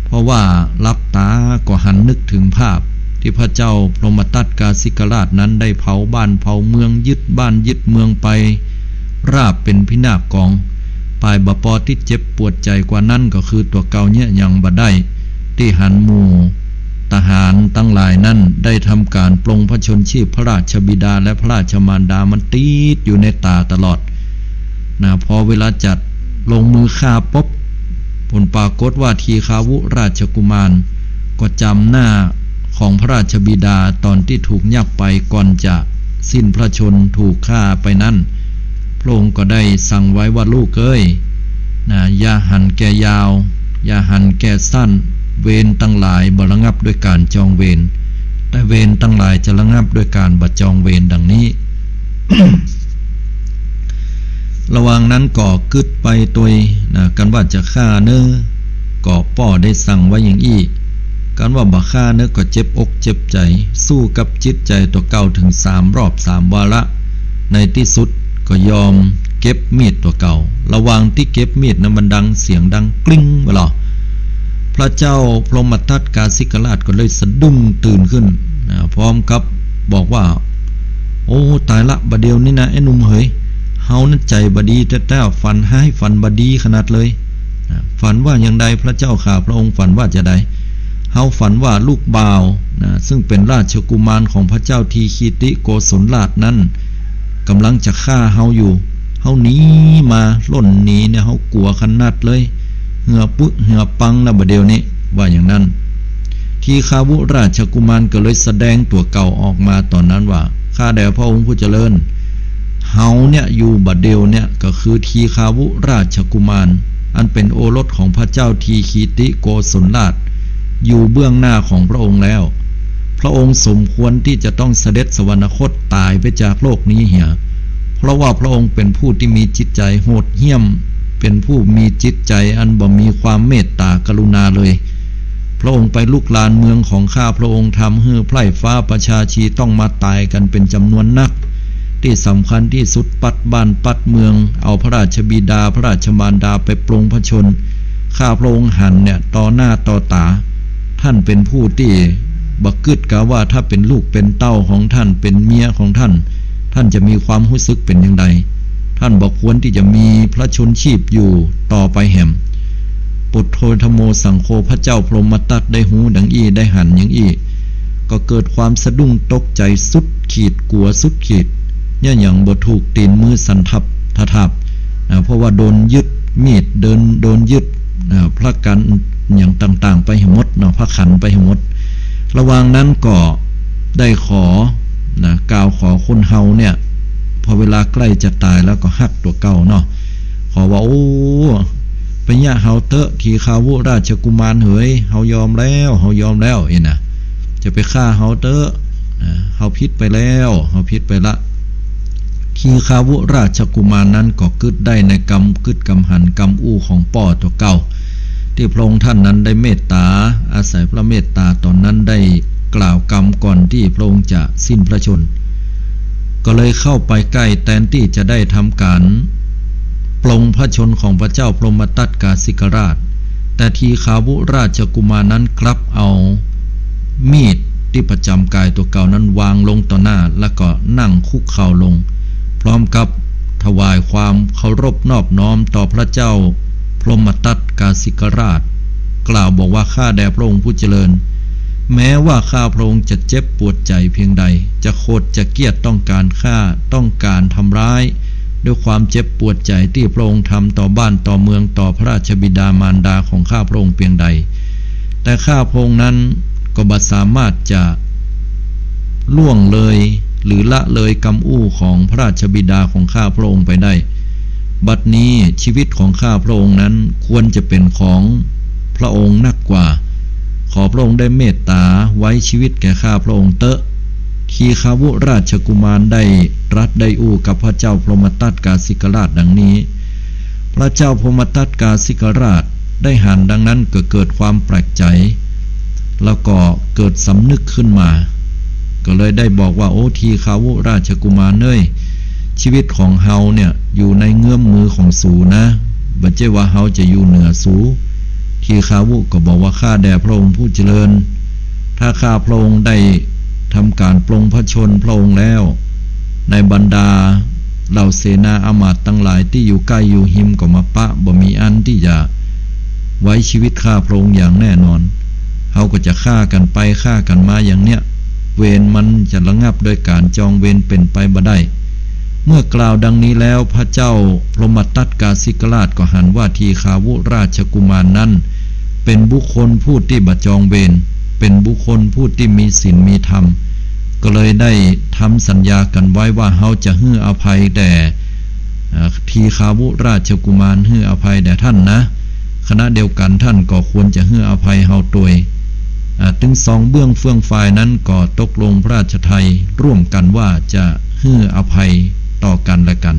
เพราะว่าหลับต๋าก็หันนึกเถิงภาพตี้พระเจ้าพรหมทัตกาสิกราชนั้นได้เผาบ้านเผาเมือง ยึดบ้านยึดเมืองไป ราบเป๋นพินาศกอง ฝ่ายบ่ปอตี้เจ็บปวดใจ๋กว่านั้นก็คือตั๋วเก่าเยียะหยังบ่ได้ ตี้หันหมู่ทหารตังหลายนั้นได้ทำก๋านปลงพระชนม์ชีพพระราชบิดาและพระราชมารดา มันติดอยู่ในต๋าตลอด นะ พอเวลาจัดลงมือฆ่าปุ๊บ ผลปรากฏว่าทีฆาวุราชกุมารก็จ๋ำหน้าของพระราชบิดาต๋อนตี้ถูกยักไปก่อนจะสิ้นพระชนม์ถูกฆ่าไปนั้น พระองค์ก็ได้สั่งไว้ว่า ลูกเอ๋ย นะ อย่าหันแก่ยาว อย่าหันแก่สั้น เวรตังหลายบ่ระงับด้วยก๋านจองเวร แต่เวรตังหลายจะระงับด้วยก๋านบ่จองเวร ดังนี้ ละหว่างนั้นก็กึ๊ดไปตวย นะ กันว่าจะฆ่าเน่อ ก็ป้อได้สั่งไว้อย่างอี้ กันว่าบ่ฆ่าเน่อก็เจ็บอกเจ็บใจ๋ สู้กับจิตใจ๋ตั๋วเก่าเถิงสามรอบสามวาระ ในตี้สุดก็ยอมเก็บมีดตั๋วเก่า ละหว่างตี้เก็บมีดนั้นมันดังเสียงดังกริ๊งไปลอ พระเจ้าพรหมทัตกาสิกราชก็เลยสะดุ้งตื่นขึ้น นะ พร้อมกับบอกว่า โอ้ ต๋ายละ บ่าเดี่ยวนี้นะ ไอ้หนุ่มเหย เฮานั้นใจ๋บ่ดีแต๊ๆ ฝันฮ้ายฝันบ่ดีขนาดเลย นะ ฝันว่าอย่างใดพระเจ้าข้า พระองค์ฝันว่าจะใด เฮาฝันว่าลูกบ่าว นะ ซึ่งเป๋นราชกุมารของพระเจ้าทีฆีติโกศลราชนั้น ก่ำลังจะฆ่าเฮาอยู่ เฮาหนีมา ล่นหนีเนี่ย เฮากั๋วขนาดเลย เหื่อปึ๊เหื่อปังแล้วบ่าเดี่ยวนี้ ว่าอย่างนั้น ทีฆาวุราชกุมารก็เลยแสดงตั๋วเก่าออกมาต๋อนนั้นว่า ข้าแด่พระองค์ผู้เจริญ เฮาเนี่ยอยู่บ่าเดี่ยวเนี่ยก็คือทีฆาวุราชกุมาร อันเป๋นโอรสของพระเจ้าทีฆีติโกศลราช อยู่เบื้องหน้าของพระองค์แล้ว พระองค์สมควรตี้จะต้องเสด็จสวรรคตต๋ายไปจากโลกนี้เหีย เพราะว่าพระองค์เป๋นผู้ตี้มีจิตใจ๋โหดเหี้ยม เป๋นผู้มีจิตใจ๋อันบ่มีความเมตต๋ากรุณาเลย พระองค์ไปลุกรานเมืองของข้าพระองค์ ทำหื้อไพร่ฟ้าประชาชีต้องมาต๋ายกั๋นเป๋นจ๋ำนวนนัก ตี้สำคัญตี้สุดปัดบ้านปัดเมือง เอาพระราชบิดาพระราชมารดาไปปลงพระชนม์ ข้าพระองค์หันเนี่ยต่อหน้าต่อต๋า ท่านเป๋นผู้ตี้บ่กึ๊ดกาว่าถ้าเป๋นลูกเป๋นเต้าของท่าน เป๋นเมียของท่าน ท่านจะมีความฮู้สึกเป๋นอย่างใด ท่านบ่ควรตี้จะมีพระชนม์ชีพอยู่ต่อไปแหม ปุตโธธัมโมสังโฆ พระเจ้าพรหมทัตได้ฮู้ดังอี้ ได้หันอย่างอี้ ก็เกิดความสะดุ้งตกใจ๋สุดขีด กั๋วสุดขีด เนี่ยหยังบ่ถูกตี๋นมือสันทับทะทาบ อ่า เพราะว่าโดนยึดมีด เดิน โดนยึด อ่า พระกัญจ์อย่างต่างๆ ไปหื้อหมดเนาะ พระขันไปหื้อหมด ละหว่างนั้นก็ได้ขอ นะ กล่าวขอคนเฮาเนี่ย พอเวลาใก้จะต๋ายแล้วก็ฮักตั๋วเก่าเนาะ ขอว่า โอ้ ไปเยียะเฮาเต๊อะ ทีฆาวุราชกุมารเหย เฮายอมแล้ว เฮายอมแล้ว เอ๊ะนะ จะไปฆ่าเฮาเต๊อะ นะ เฮาผิดไปแล้ว เฮาผิดไปละ ทีฆาวุราชกุมารนั้นก็กึ๊ดได้ในกำกึ๊ดกำหันกำอู้ของป้อตั๋วเก่า ตี้พระองค์ท่านนั้นได้เมตต๋า อาศัยพระเมตต๋าต๋อนนั้นได้กล่าวกำก่อนตี้พระองค์จะสิ้นพระชนม์ ก็เลยเข้าไปใก้แตนตี้จะได้ทำก๋านปลงพระชนม์ของพระเจ้าพรหมทัตกาสิกราช แต่ทีฆาวุราชกุมารนั้นกลับเอามีดตี้ประจ๋ำก๋ายตั๋วเก่านั้นวางลงต่อหน้า แล้วก็นั่งคุกเข่าลง พร้อมกับถวายความเคารพนอบน้อมต่อพระเจ้าพรหมทัตกาสิกราช กล่าวบอกว่า ข้าแด่พระองค์ผู้เจริญ แม้ว่าข้าพระองค์จะเจ็บปวดใจ๋เพียงใด จะโขดจะเกลี้ยต้องก๋านฆ่า ต้องก๋านทำร้าย ด้วยความเจ็บปวดใจ๋ตี้พระองค์ทำต่อบ้านต่อเมือง ต่อพระราชบิดามารดาของข้าพระองค์เพียงใด แต่ข้าพระองค์นั้นก็บ่สามารถจะล่วงเลยหรือละเลยกำอู้ของพระราชบิดาของข้าพระองค์ไปได้ บัดนี้ชีวิตของข้าพระองค์นั้นควรจะเป๋นของพระองค์นักกว่า ขอพระองค์ได้เมตต๋าไว้ชีวิตแก่ข้าพระองค์เต๊อะ ทีฆาวุราชกุมารได้ตรัสได้อู้กับพระเจ้าพรหมทัตกาสิกราชดังนี้ พระเจ้าพรหมทัตกาสิกราชได้หันดังนั้นก็เกิดความแปลกใจ๋ แล้วก็เกิดสำนึกขึ้นมา ก็เลยได้บอกว่า โอ้ ทีฆาวุราชกุมารเอ้ย ชีวิตของเฮาเนี่ยอยู่ในเงื้อมมือของสูนะ บ่ใจ้ว่าเฮาจะอยู่เหนือสู ทีฆาวุก็บอกว่า ข้าแด่พระองค์ผู้เจริญ ถ้าข้าพระองค์ได้ทำก๋านปลงพระชนม์พระองค์แล้ว ในบรรดาเหล่าเสนาอำมาตย์ตังหลายตี้อยู่ใก้อยู่ฮิมก็มาปะ บ่มีอันตี้จะไว้ชีวิตข้าพระองค์อย่างแน่นอน เฮาก็จะฆ่ากั๋นไปฆ่ากั๋นมาอย่างเนี้ย เวรมันจะระงับโดยก๋านจองเวรเป๋นไปบ่ได้ เมื่อกล่าวดังนี้แล้ว พระเจ้าพรหมทัตกาสิกราชก็หันว่าทีฆาวุราชกุมารนั้น เป๋นบุคคลผู้ตี้บ่จองเวร เป๋นบุคคลผู้ตี้มีศีลมีธรรม ก็เลยได้ทำสัญญากั๋นไว้ว่า เฮาจะหื้ออภัยแด่ เอ่อ ทีฆาวุราชกุมาร หื้ออภัยแด่ท่านนะ ขณะเดียวกั๋นท่านก็ควรจะหื้ออภัยเฮาตวย อ่า ตึงสองเบื้องเฟื่องฟายนั้นก็ตกลงพระราชทัยร่วมกั๋นว่าจะหื้ออภัยต่อกั๋นและกั๋น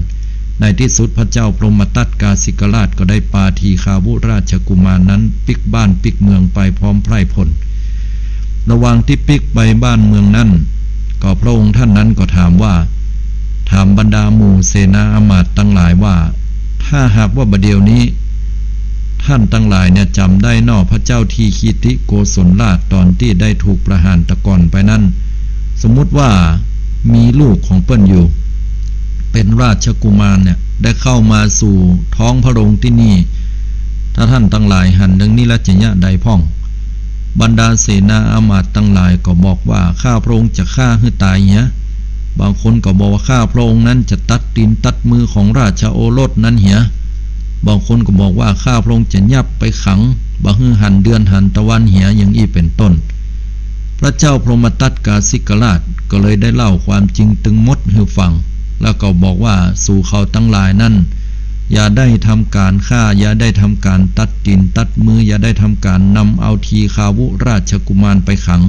ในตี้สุดพระเจ้าพรหมทัตกาสิกราชก็ได้ปาทีฆาวุราชกุมารนั้นปิ๊กบ้านปิ๊กเมืองไปพร้อมไพร่พล ระหว่างตี้ปิ๊กไปบ้านเมืองนั้น ก็พระองค์ท่านนั้นก็ถามว่า ถามบรรดาหมู่เสนาอำมาตย์ตังหลายว่า ถ้าหากว่าบ่าเดี่ยวนี้ ท่านตังหลายเนี่ยจ๋ำได้น่อ พระเจ้าทีฆีติโกศลราชต๋อนตี้ได้ถูกประหารตะก่อนไปนั้น สมมุติว่ามีลูกของเปิ้นอยู่ เป๋นราชกุมารเนี่ย ได้เข้ามาสู่ท้องพระโรงตี้นี่ ถ้าท่านตังหลายหันดังนี้แล้วจะยะใดพ่อง บรรดาเสนาอำมาตย์ตังหลายก็บอกว่า ข้าพระองค์จะฆ่าหื้อต๋ายเหีย บางคนก็บอกว่า ข้าพระองค์นั้นจะตัดตี๋นตัดมือของราชโอรสนั้นเหีย บางคนก็บอกว่า ข้าพระองค์จะยับไปขัง บ่หื้อหันเดือนหันตะวันเหีย อย่างอี้เป๋นต้น พระเจ้าพรหมทัตกาสิกราชก็เลยได้เล่าความจริงตึงหมดหื้อฟัง แล้วก็บอกว่า สูเขาตังหลายนั้น อย่าได้ทำก๋านฆ่า อย่าได้ทำก๋านตัดตี๋นตัดมือ อย่าได้ทำก๋านนำเอาทีฆาวุราชกุมารไปขัง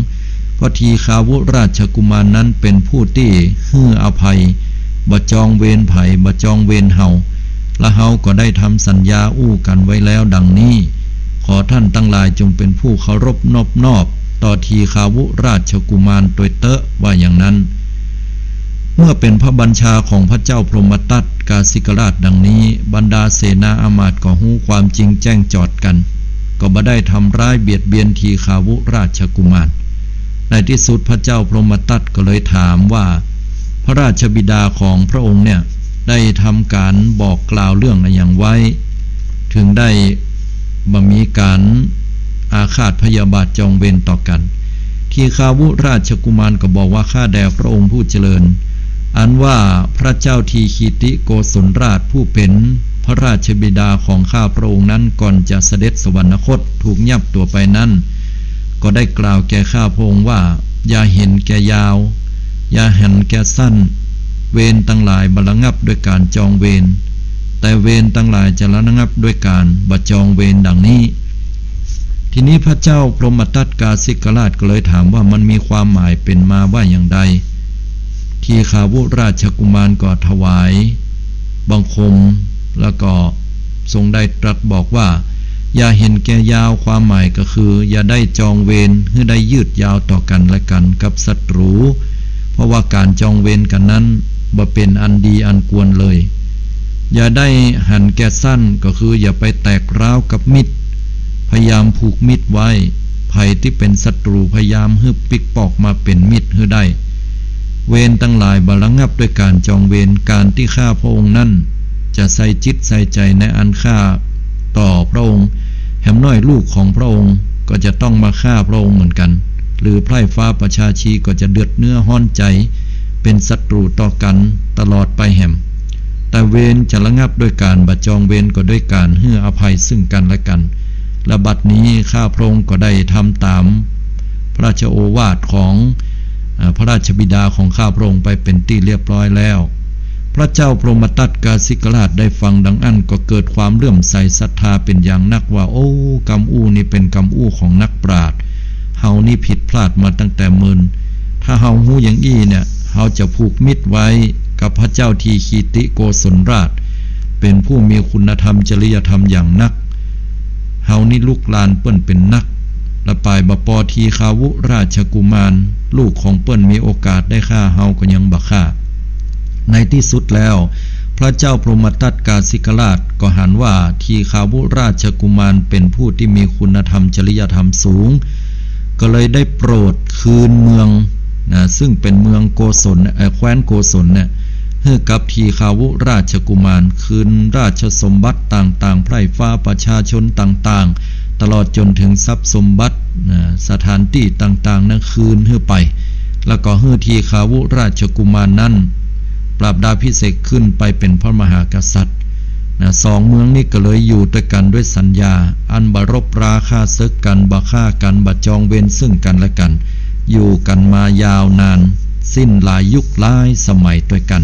เพราะทีฆาวุราชกุมารนั้นเป๋นผู้ตี้หื้ออภัย บ่จองเวรใผ บ่จองเวรเฮา และเฮาก็ได้ทำสัญญาอู้กั๋นไว้แล้วดังนี้ ขอท่านตังหลายจงเป๋นผู้เคารพนอบนอบต่อทีฆาวุราชกุมารตวยเต๊อะ ว่าอย่างนั้น เมื่อเป๋นพระบัญชาของพระเจ้าพรหมทัตกาสิกราชดังนี้ บรรดาเสนาอำมาตย์ก็ฮู้ความจริงแจ้งจอดกั๋น ก็บ่ได้ทำร้ายเบียดเบียนทีฆาวุราชกุมาร ในตี้สุดพระเจ้าพรหมทัตก็เลยถามว่า พระราชบิดาของพระองค์เนี่ย ได้ทำก๋านบอกกล่าวเรื่องอะหยังไว้ ถึงได้บ่มีก๋านอาฆาตพยาบาทจองเวรต่อกั๋น ทีฆาวุราชกุมารก็บอกว่า ข้าแด่พระองค์ผู้เจริญ อันว่าพระเจ้าทีฆีติโกศลราชผู้เป๋นพระราชบิดาของข้าพระองค์นั้น ก่อนจะเสด็จสวรรคตถูกยับตั๋วไปนั้น ก็ได้กล่าวแก่ข้าพระองค์ว่า อย่าเห็นแก่ยาว อย่าหันแก่สั้น เวรตังหลายบ่ระงับด้วยก๋านจองเวร แต่เวรตังหลายจะระงับด้วยก๋านบ่จองเวรดังนี้ ทีนี้พระเจ้าพรหมทัตกาสิกราชก็เลยถามว่า มันมีความหมายเป๋นมาว่าอย่างใด ทีฆาวุราชกุมารก็ถวายบังคม แล้วก็ทรงได้ตรัสบอกว่า อย่าเห็นแก่ยาว ความหมายก็คือ อย่าได้จองเวรหื้อได้ยืดยาวต่อกั๋นและกั๋นกับศัตรู เพราะว่าก๋านจองเวรกั๋นนั้นบ่เป๋นอันดีอันควรเลย อย่าได้หันแก่สั้น ก็คืออย่าไปแตกร้าวกับมิตร พยายามผูกมิตรไว้ ใผตี้เป๋นศัตรูพยายามหื้อปิ๊กปอกมาเป๋นมิตรหื้อได้ เวรตังหลายบ่ระงับด้วยก๋านจองเวร ก๋านตี้ข้าพระองค์นั้นจะใส่จิตใส่ใจ๋ในอันฆ่าต่อพระองค์ แหม น้อยลูกของพระองค์ก็จะต้องมาฆ่าพระองค์เหมือนกัน หรือไพร่ฟ้าประชาชีก็จะเดือดเนื้อฮ้อนใจ๋ เป๋นศัตรูต่อกั๋นตลอดไปแหม แต่เวรจะระงับด้วยก๋านบ่จองเวรก็ด้วยก๋านหื้ออภัยซึ่งกั๋นและกั๋น และบัดนี้ข้าพระองค์ก็ได้ทำต๋ามพระราชโอวาทของ อ่า พระราชบิดาของข้าพระองค์ไปเป๋นตี้เรียบร้อยแล้ว พระเจ้าพรหมทัตกาสิกราชได้ฟังดังอั้นก็เกิดความเลื่อมใสศรัทธาเป๋นอย่างนักว่า โอ้ กำอู้นี้เป๋นกำอู้ของนักปราชญ์ เฮานี้ผิดพลาดมาตั้งแต่เมิน ถ้าเฮาฮู้อย่างอี้เนี่ย เฮาจะผูกมิตรไว้กับพระเจ้าทีคีติโกศลราช เป๋นผู้มีคุณธรรมจริยธรรมอย่างนัก เฮานี้ลุกลานเปิ้นเป๋นนัก และป๋ายบ่ปอทีฆาวุราชกุมาร ลูกของเปิ้นมีโอกาสได้ฆ่าเฮาก็ยังบ่ฆ่า ในตี้สุดแล้ว พระเจ้าพรหมทัตกาสิกราชก็หันว่าทีฆาวุราชกุมารเป๋นผู้ตี้มีคุณธรรมจริยธรรมสูง ก็เลยได้โปรดคืนเมืองนะ ซึ่งเป๋นเมืองโกศล เอ่อ แคว้นโกศลเนี่ย หื้อกับทีฆาวุราชกุมาร คืนราชสมบัติต่างๆ ไพร่ฟ้าประชาชนต่างๆ ตลอดจ๋นถึงทรัพย์สมบัตินะ สถานตี้ต่างๆ นั้นคืนหื้อไป แล้วก็หื้อทีฆาวุราชกุมารนั้น ปราบดาภิเษกขึ้นไปเป๋นพระมหากษัตริย์นะ สองเมืองนี้ก็เลยอยู่ตวยกั๋นด้วยสัญญา อันบ่รบราฆ่าเสิกกั๋น บ่ฆ่ากั๋น บ่จองเวรซึ่งกั๋นและกั๋น อยู่กั๋นมายาวนาน สิ้นหลายยุคหลายสมัยตวยกั๋น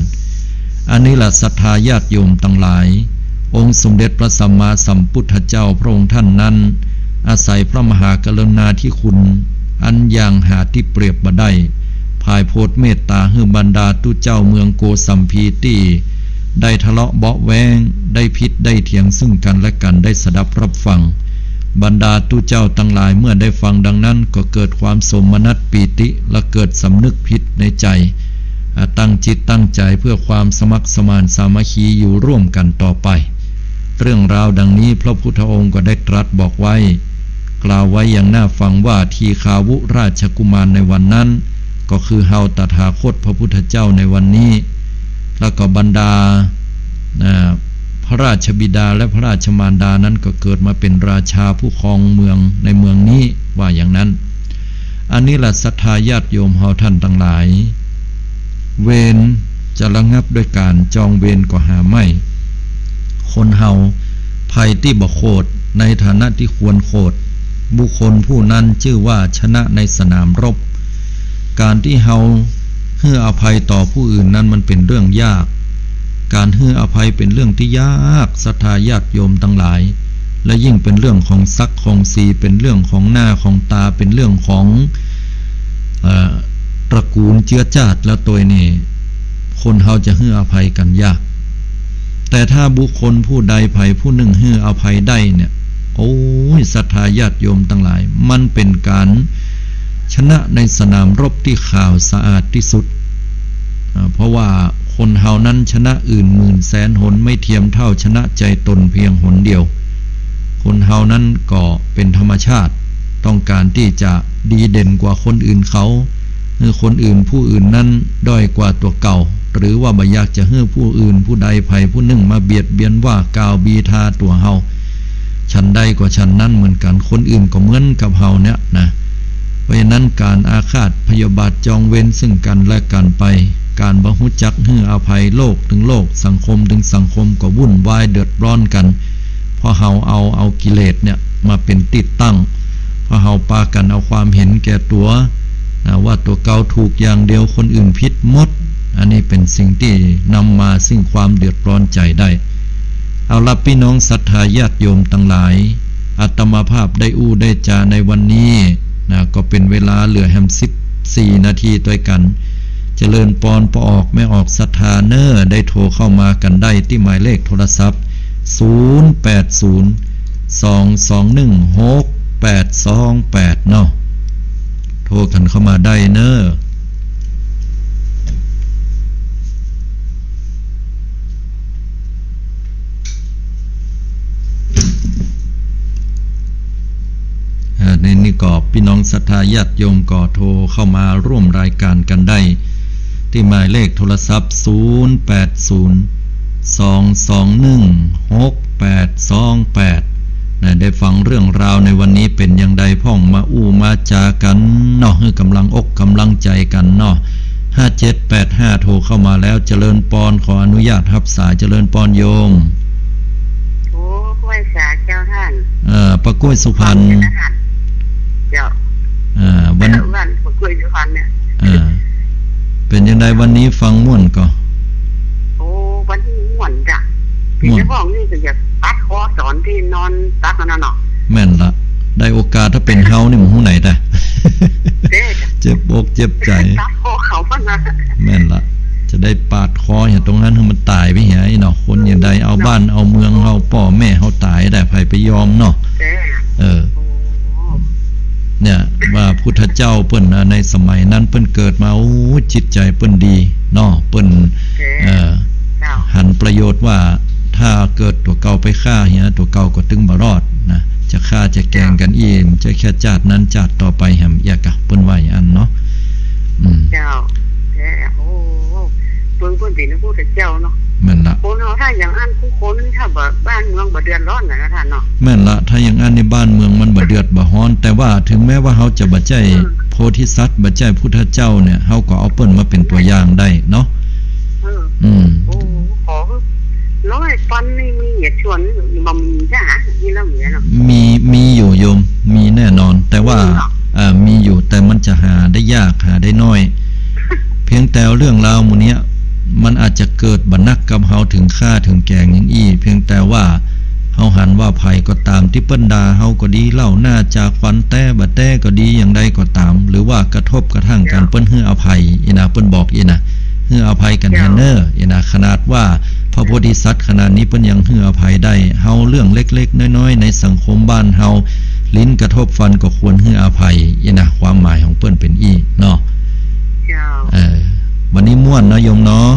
อันนี้แหละศรัทธาญาติโยมตังหลาย องค์สมเด็จพระสัมมาสัมพุทธเจ้าพระองค์ท่านนั้น อาศัยพระมหากรุณาธิคุณอันอย่างหาตี้เปรียบบ่ได้ ผายโผดเมตต๋าหื้อบรรดาตุ๊เจ้าเมืองโกสัมพีตี้ได้ทะเลาะเบาะแว้ง ได้ผิดได้เถียงซึ่งกั๋นและกั๋นได้สดับรับฟัง บรรดาตุ๊เจ้าตังหลายเมื่อได้ฟังดังนั้นก็เกิดความโสมนัสปีติ และเกิดสำนึกผิดในใจ๋ อ่า ตั้งจิตตั้งใจ๋เพื่อความสมัครสมานสามัคคีอยู่ร่วมกั๋นต่อไป เรื่องราวดังนี้พระพุทธองค์ก็ได้ตรัสบอกไว้ กล่าวไว้อย่างน่าฟังว่าทีฆาวุราชกุมารในวันนั้น ก็คือเฮาตถาคตพระพุทธเจ้าในวันนี้ แล้วก็บรรดา อ่า พระราชบิดาและพระราชมารดานั้นก็เกิดมาเป๋นราชาผู้ครองเมืองในเมืองนี้ ว่าอย่างนั้น อันนี้แหละศรัทธาญาติโยมเฮาท่านตังหลาย เวรจะระงับด้วยก๋านจองเวรก็หาไม่ คนเฮาใผตี้บ่โขดในฐานะตี้ควรโขด บุคคลผู้นั้นจื้อว่าชนะในสนามรบ ก๋านตี้เฮาหื้ออภัยต่อผู้อื่นนั้นมันเป๋นเรื่องยาก ก๋านหื้ออภัยเป๋นเรื่องตี้ยาก ศรัทธาญาติโยมตังหลาย และยิ่งเป๋นเรื่องของศักดิ์ของศรี เป๋นเรื่องของหน้าของต๋า เป๋นเรื่องของ เอ่อ ตระกูลเจื๊อจ้าดแล้วตวยนี่ คนเฮาจะหื้ออภัยกั๋นยาก แต่ถ้าบุคคลผู้ใดใผผู้นึ่งหื้ออภัยได้เนี่ย โอ้ย ศรัทธาญาติโยมตังหลาย มันเป๋นก๋านชนะในสนามรบตี้ขาวสะอาดตี้สุด อ่า เพราะว่าคนเฮานั้นชนะอื่นหมื่นแสนหน ไม่เทียมเท่าชนะใจ๋ตนเพียงหนเดียว คนเฮานั้นก็เป๋นธรรมชาติ ต้องก๋านตี้จะดีเด่นกว่าคนอื่นเขา หื้อคนอื่นผู้อื่นนั้นด้อยกว่าตั๋วเก่า หรือว่าบ่อยากจะหื้อผู้อื่นผู้ใดใผผู้นึ่งมาเบียดเบียนว่ากล่าวบีทาตั๋วเฮา ฉันใดก็ฉันนั้นเหมือนกั๋น คนอื่นก็เหมือนกับเฮาเนี่ยนะ เพราะฉะนั้นก๋านอาฆาตพยาบาทจองเวรซึ่งกั๋นและกั๋นไป ก๋านบ่ฮู้จักหื้ออภัย โลกตึงโลก สังคมตึงสังคมก็วุ่นวายเดือดร้อนกั๋น เพราะเฮาเอา เอากิเลสเนี่ยมาเป๋นตี้ตั้ง เพราะเฮาปากั๋นเอาความเห็นแก่ตั๋ว นะ ว่าตั๋วเก่าถูกอย่างเดียว คนอื่นผิดหมด อันนี้เป๋นสิ่งตี้นำมาซึ่งความเดือดร้อนใจ๋ได้ เอาละปี้น้องศรัทธาญาติโยมตังหลาย อาตมาภาพได้อู้ได้จาในวันนี้นะ ก็เป๋นเวลาเหลือแหมสิบสี่นาทีตวยกั๋น เจริญปอน ป้อออกแม่ออกศรัทธาเน่อ ได้โทรเข้ามากั๋นได้ตี้หมายเลขโทรศัพท์ ศูนย์แปดศูนย์ สองสองหนึ่ง หกแปดสองแปด เนาะ โทรกั๋นเข้ามาได้เน่อ อ่า ในนี้ก็ปี้น้องศรัทธาญาติโยมก็โทรเข้ามาร่วมรายก๋านกั๋นได้ ตี้หมายเลขโทรศัพท์ ศูนย์แปดศูนย์ สองสองหนึ่ง หกแปดสองแปด นะ ได้ฟังเรื่องราวในวันนี้เป๋นอย่างใดพ่อง มาอู้มาจ๋ากั๋นเนาะ หื้อก๋ำลังอกก๋ำลังใจ๋กั๋นเนาะ ห้าเจ็ดแปดห้า โทรเข้ามาแล้ว เจริญปอน ขออนุญาตฮับสาย เจริญปอนโยม โอ้ ไหว้สาเจ้าต้าน เอ่อ ป้าก้วยสุพรรณ เจ้า อ่า วัน บ้านป้าก้วยสุพรรณเนี่ย อ่า เป๋นอย่างใดวันนี้ฟังม่วนก่อ โอ้ วันนี้ม่วนจ้ะ ม่วน เป๋นเจ้าของนี่ก็อยากตัดคอต๋อนตี้นอนตักอันนั้นเนาะ แม่นละ ได้โอกาสถ้าเป๋นเฮานี่บ่ฮู้ไหนแต่ เจ๊จ้ะ เจ็บอกเจ็บใจ๋ ตัดคอเขาพั้นนะ แม่นละ จะได้ปาดคอเหียตรงนั้นหื้อมันต๋ายไปเหียเนาะ คนอย่างใดเอาบ้านเอาเมืองเฮา ป้อแม่เฮาต๋ายได้ ใผไปยอมเนาะ เจ๊ เออ โอ้ เนี่ย ว่าพุทธเจ้าเปิ้นนะ ในสมัยนั้นเปิ้นเกิดมา โอ้ จิตใจ๋เปิ้นดีเนาะ เปิ้น เออ เจ้า หันประโยชน์ว่า ถ้าเกิดตั๋วเก่าไปฆ่าเหีย ตั๋วเก่าก็ตึงบ่รอดนะ จะฆ่าจะแกล้งกั๋นอี้ บ่ใจ้แค่จาตินั้นจาติต่อไปแหมเอียกอะ เปิ้นว่าอย่างอั้นเนาะ อืม เจ้า แท้ โอ้ เปิ้น เปิ้นเป๋นพระพุทธเจ้าเนาะ แม่นละ คนเฮาถ้าอย่างอั้นกู้คน ถ้าบ่ บ้านเมืองบ่เดือดร้อนน่ะนะต้านเนาะ แม่นละ ถ้าอย่างอั้นนี่บ้านเมืองมันบ่เดือดบ่ฮ้อน แต่ว่าถึงแม้ว่าเฮาจะบ่ใจ้ อืม โพธิสัตว์ บ่ใจ้พุทธเจ้าเนี่ย เฮาก็เอาเปิ้นมาเป๋นตั๋วอย่างได้เนาะ เออ อืม โอ้ ขอหื้อ แล้วไอ้ฟันนี่มีเหยียดชวนบ่มีจ้ะ มีแล้วเหมือนเนาะ มี มีอยู่โยม มีแน่นอน แต่ว่า มีเหรอ เอ่อ มีอยู่ แต่มันจะหาได้ยาก หาได้น้อย เพียงแต่เรื่องราวหมู่เนี้ย มันอาจจะเกิดบ่หนักกับเฮาถึงฆ่าถึงแกล้งอย่างอี้ เพียงแต่ว่าเฮาหันว่าใผก็ต๋ามตี้เปิ้นด่าเฮาก็ดี เล่าหน้าจ๋าขวัญแต๊บ่แต๊ก็ดี อย่างใดก็ต๋าม หรือว่ากระทบกระทั่งกั๋น เปิ้นหื้ออภัย อี้นะ เปิ้นบอกอี้นะ หื้ออภัยกั๋นแหมเน่อ อี้นะ ขนาดว่าพระโพธิสัตว์ขนาดนี้เปิ้นยังหื้ออภัยได้ เฮาเรื่องเล็กๆ น้อยๆ ในสังคมบ้านเฮา ลิ้นกระทบฟันก็ควรหื้ออภัย อี้นะ ความหมายของเปิ้นเป๋นอี้เนาะ เจ้า เออ วันนี้ม่วนเนาะโยมเนาะ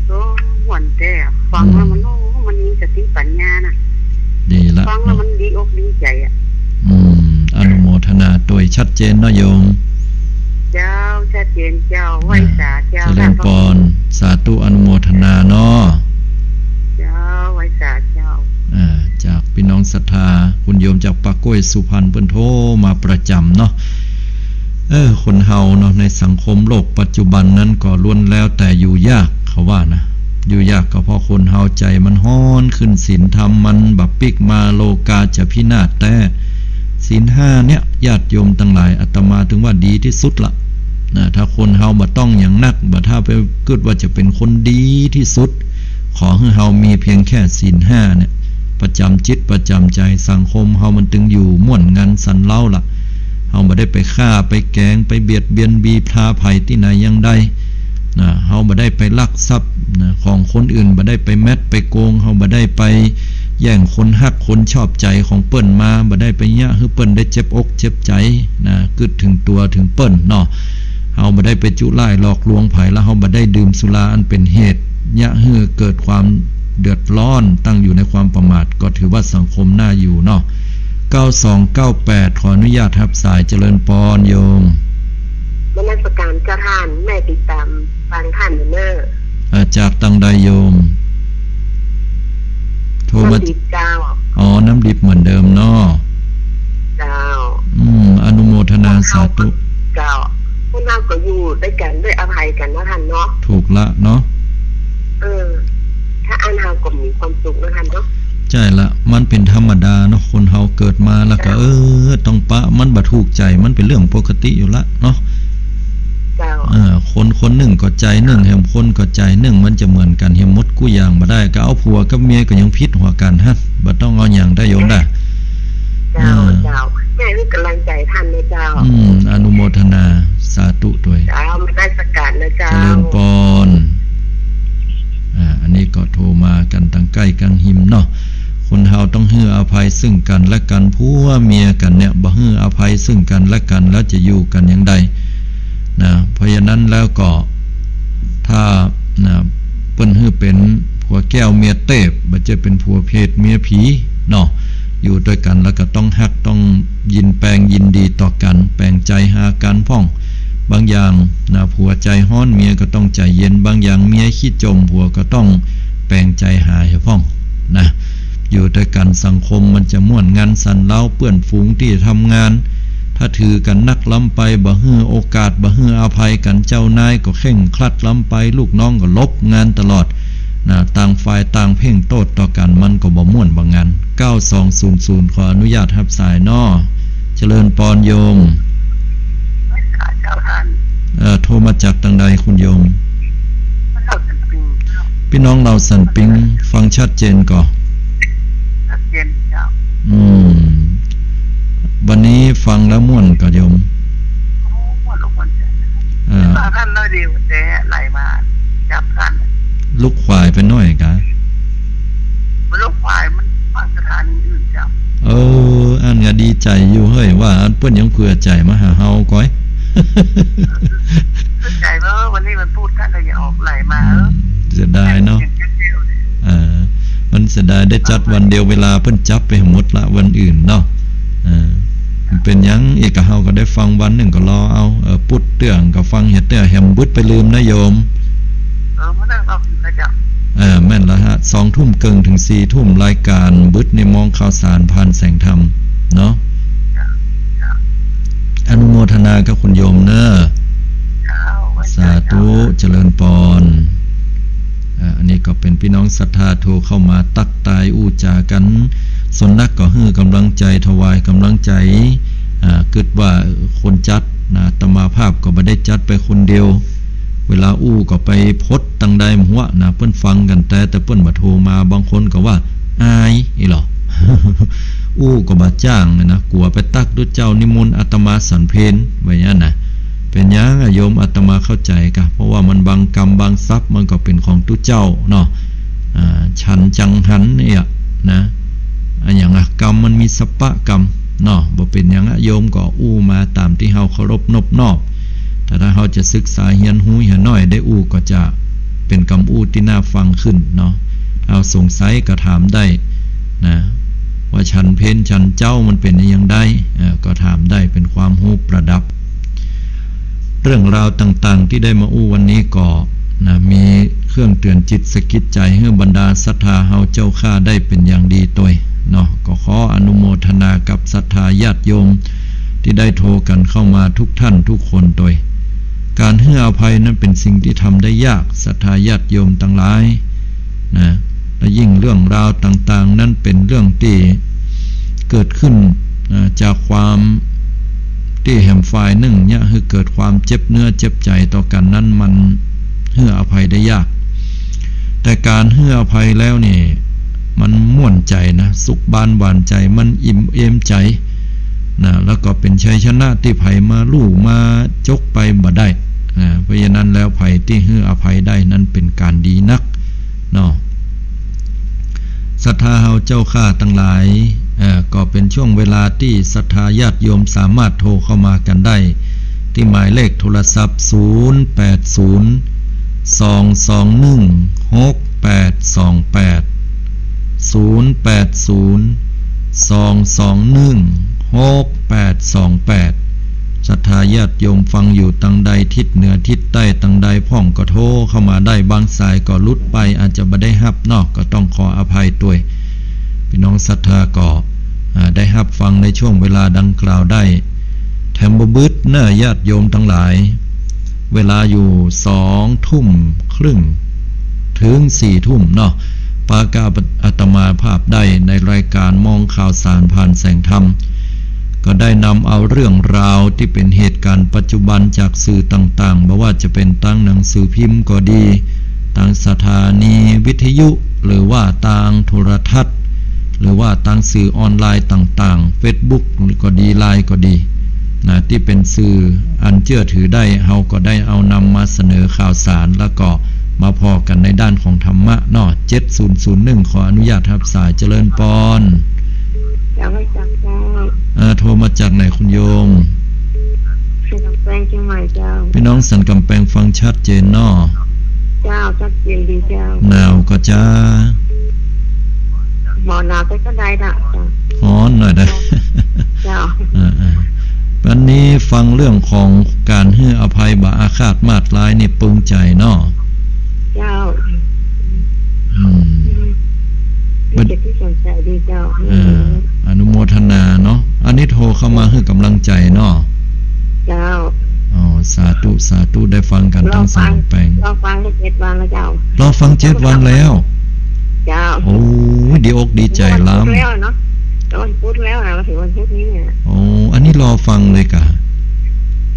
โอ้ ม่วนแต๊ ฟังแล้วมัน อืม โอ้ มันมีสติปัญญานะ ดีละ ฟังแล้วมันดีอกดีใจ๋อะ อืม อนุโมทนาตวย ชัดเจนเนาะโยม เจ้า ชัดเจนเจ้า ไหว้สาเจ้า อ่า เจริญปอน สาธุ อนุโมทนาเนาะ เจ้า ไหว้สาเจ้า อ่า จากพี่น้องศรัทธา คุณโยมจากป้าก้วยสุพรรณ เปิ้นโทรมาประจ๋ำเนาะ เออ คนเฮาเนาะ ในสังคมโลกปัจจุบันนั้นก็ล้วนแล้วแต่อยู่ยาก เขาว่านะ อยู่ยากก็เพราะคนเฮาใจ๋มันฮ้อนขึ้น ศีลธรรมมันบ่ปิ๊กมา โลกาจะพินาศแต๊ ศีลห้าเนี่ย ญาติโยมตังหลาย อาตมาถึงว่าดีตี้สุดละ นะ ถ้าคนเฮาบ่ต้องหยังนัก บ่ถ้าไปกึ๊ดว่าจะเป๋นคนดีตี้สุด ขอหื้อเฮามีเพียงแค่ศีลห้าเนี่ย ประจ๋ำจิตประจ๋ำใจ๋ สังคมเฮามันตึงอยู่ม่วนงันสันเล้าละ เฮาบ่ได้ไปฆ่าไปแกล้ง ไปเบียดเบียนบีบทาใผตี้ไหนอย่างใด นะ เฮาบ่ได้ไปลักทรัพย์ นะ ของคนอื่น บ่ได้ไปแม็ดไปโกง เฮาบ่ได้ไปแย่งคนฮักคนชอบใจ๋ของเปิ้นมา บ่ได้ไปเยียะหื้อเปิ้นได้เจ็บอกเจ็บใจ๋ นะ กึ๊ดเถิงตั๋วเถิงเปิ้นเนาะ เฮาบ่ได้ไปจุร้ายหลอกลวงใผ แล้วเฮาบ่ได้ดื่มสุราอันเป๋นเหตุเยียะหื้อเกิดความเดือดร้อน ตั้งอยู่ในความประมาท ก็ถือว่าสังคมน่าอยู่เนาะ เก้าสองเก้าแปด ขออนุญาตฮับสาย เจริญปอนโยม นมัสการเจ้าต้าน แม่ติดต๋ามฟังต้านอยู่เน่อ อ่า จากตังใดโยม โทรมา น้ำดิบเจ้า อ๋อ น้ำดิบเหมือนเดิมเนาะ เจ้า อืม อนุโมทนาสาธุ เจ้า คนเฮาก็อยู่ด้วยกั๋นด้วยอภัยกั๋นนะต้านเนาะ ถูกละเนาะ เออ ถ้าอั้นเฮาก็มีความสุขนะต้านเนาะ ใจ้ละ มันเป๋นธรรมดาเนาะ คนเฮาเกิดมาแล้วก็ เจ้า เออ ต้องปะ มันบ่ถูกใจ๋ มันเป๋นเรื่องปกติอยู่ละเนาะ เจ้า เออ คนคนนึ่งก็ใจ๋นึ่ง แหมคนก็ใจ๋นึ่ง มันจะเหมือนกั๋นแหมหมดกู้อย่างบ่ได้ ก็เอาผัวกับเมียก็ยังผิดหัวกั๋นหั้น บ่ต้องเอาหยังได้โยมได้ เจ้า เออ เจ้า แม่หื้อกำลังใจ๋ต้านนะเจ้า อืม อนุโมทนา สาธุตวย เจ้า นมัสการนะเจ้า เจริญปอน อ่า อันนี้ก็โทรมากั๋นตังใก้กังฮิมเนาะ คนเฮาต้องหื้ออภัยซึ่งกั๋นและกั๋น ผัวเมียกั๋นเนี่ย บ่หื้ออภัยซึ่งกั๋นและกั๋น แล้วจะอยู่กั๋นอย่างใด นะ เพราะฉะนั้นแล้วก็ ถ้า นะ เปิ้นหื้อเป๋นผัวแก้วเมียเตพ บ่ใจ้เป๋นผัวเพทเมียผีเนาะ อยู่ตวยกั๋นแล้วก็ต้องฮัก ต้องยินแปงยินดีต่อกั๋น แปงใจ๋หากั๋นพ่อง บางอย่างนะ ผัวใจ๋ฮ้อน เมียก็ต้องใจ๋เย็น บางอย่างเมียขี้จ่ม ผัวก็ต้องแปงใจ๋หาหื้อพ่องนะ โย อยู่ตวยกั๋น สังคมมันจะม่วน งานสันเหล้า เปื้อนฝูงตี้ทำงาน ถ้าถือกั๋นนักล้ำไป บ่หื้อโอกาส บ่หื้ออภัยกั๋น เจ้านายก็เคร่งครัดล้ำไป ลูกน้องก็หลบงานตลอด นะ ต่างฝ่ายต่างเพ่งโต้ษต่อกั๋น มันก็บ่ม่วนบ่งัน เก้าสองศูนย์ศูนย์ ขออนุญาตฮับสายน้อ เจริญปอนโยม เจ้าท่าน เอ่อ โทรมาจากตางใดคุณโยม ลาวสันปิง พี่น้องลาวสันปิง ฟังชัดเจนก่อ ชัดเจนเจ้า อืม วันนี้ฟังแล้วม่วนก่อโยม โอ้ ม่วนอกม่วนใจ๋ เออ ฟังท่านน้อยเดียวแต่ไหลมาจับท่าน ลุกขวายไปหน้อยกะ มันลุกขวาย มันฟังสถานีอื่นเจ้า เออ อันก็ดีใจ๋อยู่เฮ้ย ว่าอันเปิ้นยังเผื่อใจ๋มาหาเฮาก้อย เผื่อใจ๋ว่า เออ วันนี้วันพุธท่านก็อย่าออกไหลมา อืม เสียดายเนาะ เสียงเจ๊ยวๆ เลย เออ มันเสียดายได้จัดวันเดียว เวลาเปิ้นจับไปหมดละวันอื่นเนาะ เออ มันเป๋นหยัง เอกะเฮาก็ได้ฟังวันนึ่งก็รอเอา เออ พุธเตื้อก็ฟังเหียเตื้อ แหมบึดไปลืมนะโยม เออ มานั่งรอกิ๋นข้าวเจ้า เออ แม่นละฮะ สองทุ่มเกิ่งเถิงสี่ทุ่ม รายก๋านบึดในมองข่าวสารผ่านแสงธรรมเนาะ เจ้า เจ้า อนุโมทนากับคุณโยมเน้อ เจ้า สาธุ เจ้า เจริญปอน อ่า อันนี้ก็เป๋นพี่น้องศรัทธาโทรเข้ามาตั๊กตายอู้จ๋ากั๋น ส่วนนักก็หื้อกำลังใจ๋ ถวายกำลังใจ๋ อ่า กึ๊ดว่า เออ คนจัดนะ อาตมาภาพก็บ่ได้จัดไปคนเดียว เวลาอู้ก็ไปพดตังใดหั้นนะ เปิ้นฟังกั๋นแต่ แต่เปิ้นบ่โทรมา บางคนก็ว่าอายอี้หล่อ อู้ก็บ่จ้างนะ กั๋วไปตั๊กตุ๊เจ้านิมนต์อาตมาสันเพล ว่าอย่างนั้นนะ เป๋นหยังอะโยม อาตมาเข้าใจ๋กะ เพราะว่ามันบางกำบางศัพท์มันก็เป๋นของตุ๊เจ้าเนาะ อ่า ฉันจังหันเนี่ยนะ อะหยังอะ กำมันมีสปะกำเนาะ บ่เป๋นหยังอะโยม ก็อู้มาต๋ามตี้เฮาเคารพนบนอบ แต่ถ้าเฮาจะศึกษาเฮียนฮู้เหียน้อยได้อู้ ก็จะเป๋นกำอู้ตี้น่าฟังขึ้นเนาะ เฮาสงสัยก็ถามได้นะ ว่าฉันเพลฉันเจ๊ามันเป๋นอะหยังใด เอ่อ ก็ถามได้ เป๋นความฮู้ประดับ เรื่องราวต่างๆ ตี้ได้มาอู้วันนี้ก็นะ มีเครื่องเตือนจิตสะกิดใจ๋หื้อบรรดาศรัทธาเฮาเจ้าข้าได้เป๋นอย่างดีตวยเนาะ ก็ขออนุโมทนากับศรัทธาญาติโยมตี้ได้โทรกั๋นเข้ามาทุกท่านทุกคนตวย ก๋านหื้ออภัยนั้นเป๋นสิ่งตี้ทำได้ยาก ศรัทธาญาติโยมตังหลาย นะ และยิ่งเรื่องราวต่างๆ นั้นเป๋นเรื่องตี้เกิดขึ้น อ่า จากความตี้แหมฝ่ายนึ่งเนี่ย หื้อเกิดความเจ็บเนื้อเจ็บใจ๋ต่อกั๋นนั้น มันหื้ออภัยได้ยาก แต่ก๋านหื้ออภัยแล้วนี่ มันม่วนใจ๋นะ สุขบานหวานใจ๋ มันอิ่มเอมใจ๋นะ แล้วก็เป๋นชัยชนะตี้ใผมาลู่มาจกไปบ่ได้นะ เพราะฉะนั้นแล้วใผตี้หื้ออภัยได้นั้นเป๋นก๋านดีนัก เนาะ ศรัทธาเฮาเจ้าข้าตังหลาย เอ่อ ก็เป๋นช่วงเวลาตี้ศรัทธาญาติโยมสามารถโทรเข้ามากั๋นได้ ตี้หมายเลขโทรศัพท์ ศูนย์แปดศูนย์ สองสองหนึ่ง หกแปดสองแปด ศูนย์แปดศูนย์ สองสองหนึ่ง หกแปดสองแปด ศรัทธาญาติโยมฟังอยู่ตังใด ทิศเหนือทิศใต้ตังใดพ่องก็โทรเข้ามาได้ บางสายก็หลุดไป อาจจะบ่ได้ฮับเนาะ ก็ต้องขออภัยตวย พี่น้องศรัทธาก็ อ่า ได้ฮับฟังในช่วงเวลาดังกล่าวได้ แถมบ่บึดเน้อญาติโยมตังหลาย เวลาอยู่สองทุ่มครึ่งเถิงสี่ทุ่มเนาะ ปะกับอาตมาภาพได้ในรายก๋านมองข่าวสารผ่านแสงธรรม ก็ได้นำเอาเรื่องราวตี้เป๋นเหตุก๋ารณ์ปัจจุบันจากสื่อต่างๆ บ่ว่าจะเป๋นตางหนังสือพิมพ์ก็ดี ตางสถานีวิทยุ หรือว่าตางโทรทัศน์ หรือว่าตางสื่อออนไลน์ต่างๆ เฟซบุ๊กก็ดี ไลน์ก็ดี นะ ตี้เป๋นสื่ออันเจื้อถือได้ เฮาก็ได้เอานำมาเสนอข่าวสาร แล้วก็มาผ่อกั๋นในด้านของธรรมะเนาะ เจ็ดศูนย์ศูนย์หนึ่ง ขออนุญาตฮับสาย เจริญปอน เจ้า ไหว้เจ้า เจ้า เอ่อ โทรมาจากไหนคุณโยม สันก๋ำแปงเจียงใหม่เจ้า พี่น้องสันก๋ำแปงฟังชัดเจนเนาะ เจ้า ชัดเจนดีเจ้า หนาวก่อจ๊ะ บ่หนาวแต่ก็ได้ละเจ้า ฮ้อนหน่อยนะ เจ้า อ่าๆ วันนี้ฟังเรื่องของก๋านหื้ออภัยบ่อาฆาตมาดร้ายนี่ปึงใจ๋เนาะ เจ้า อืม มีเจ็ดตี้สนใจ๋ ดีเจ้า เออ อนุโมทนาเนาะ อันนี้โทรเข้ามาหื้อกำลังใจ๋เนาะ เจ้า อ๋อ สาธุ สาธุ ได้ฟังกั๋นตังสันกำแปง รอฟังได้เจ็ดวันแล้วเจ้า รอฟังเจ็ดวันแล้ว เจ้า โอ้ย ดีอกดีใจ๋ล้ำ วันพุธแล้วเนาะ วันพุธแล้วนะ มาถึงวันพุธนี้เนี่ย โอ้ อันนี้รอฟังเลยก่า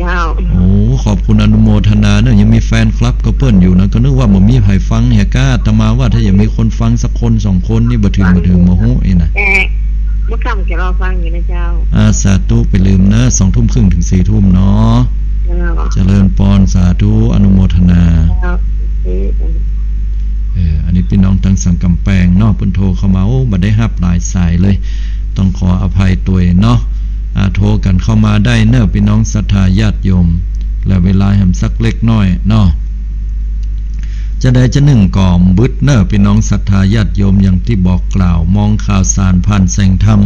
เจ้า โอ้ ขอบคุณอนุโมทนาเนาะ ยังมีแฟนคลับก็เปิ้นอยู่นะ ก็นึกว่าบ่มีใผฟังเหียก้า อาตมาว่าถ้ายังมีคนฟังสักคนสองคนนี่บ่เถิง บ่เถิงบ่ฮู้นี่นะ แต่เมื่อค่ำจะรอฟังอยู่นะเจ้า อ่า สาธุ ไปลืมนะ สองทุ่มครึ่งถึงสี่ทุ่มเนาะ เจ้า เจริญปอน สาธุ อนุโมทนา เจ้า เออ อันนี้ปี้น้องตังสันกำแปงเนาะ เปิ้นโทรเข้ามา โอ้ บ่ได้ฮับหลายสายเลย ต้องขออภัยตวยเนาะ อ่า โทรกั๋นเข้ามาได้เนาะ ปี้น้องศรัทธาญาติโยม และเวลาแหมสักเล็กน้อยเนาะ จะใดจะนึ่งก็บ่บึดเนาะ ปี้น้องศรัทธาญาติโยม อย่างตี้บอกกล่าว มองข่าวสารผ่านแสงธรรม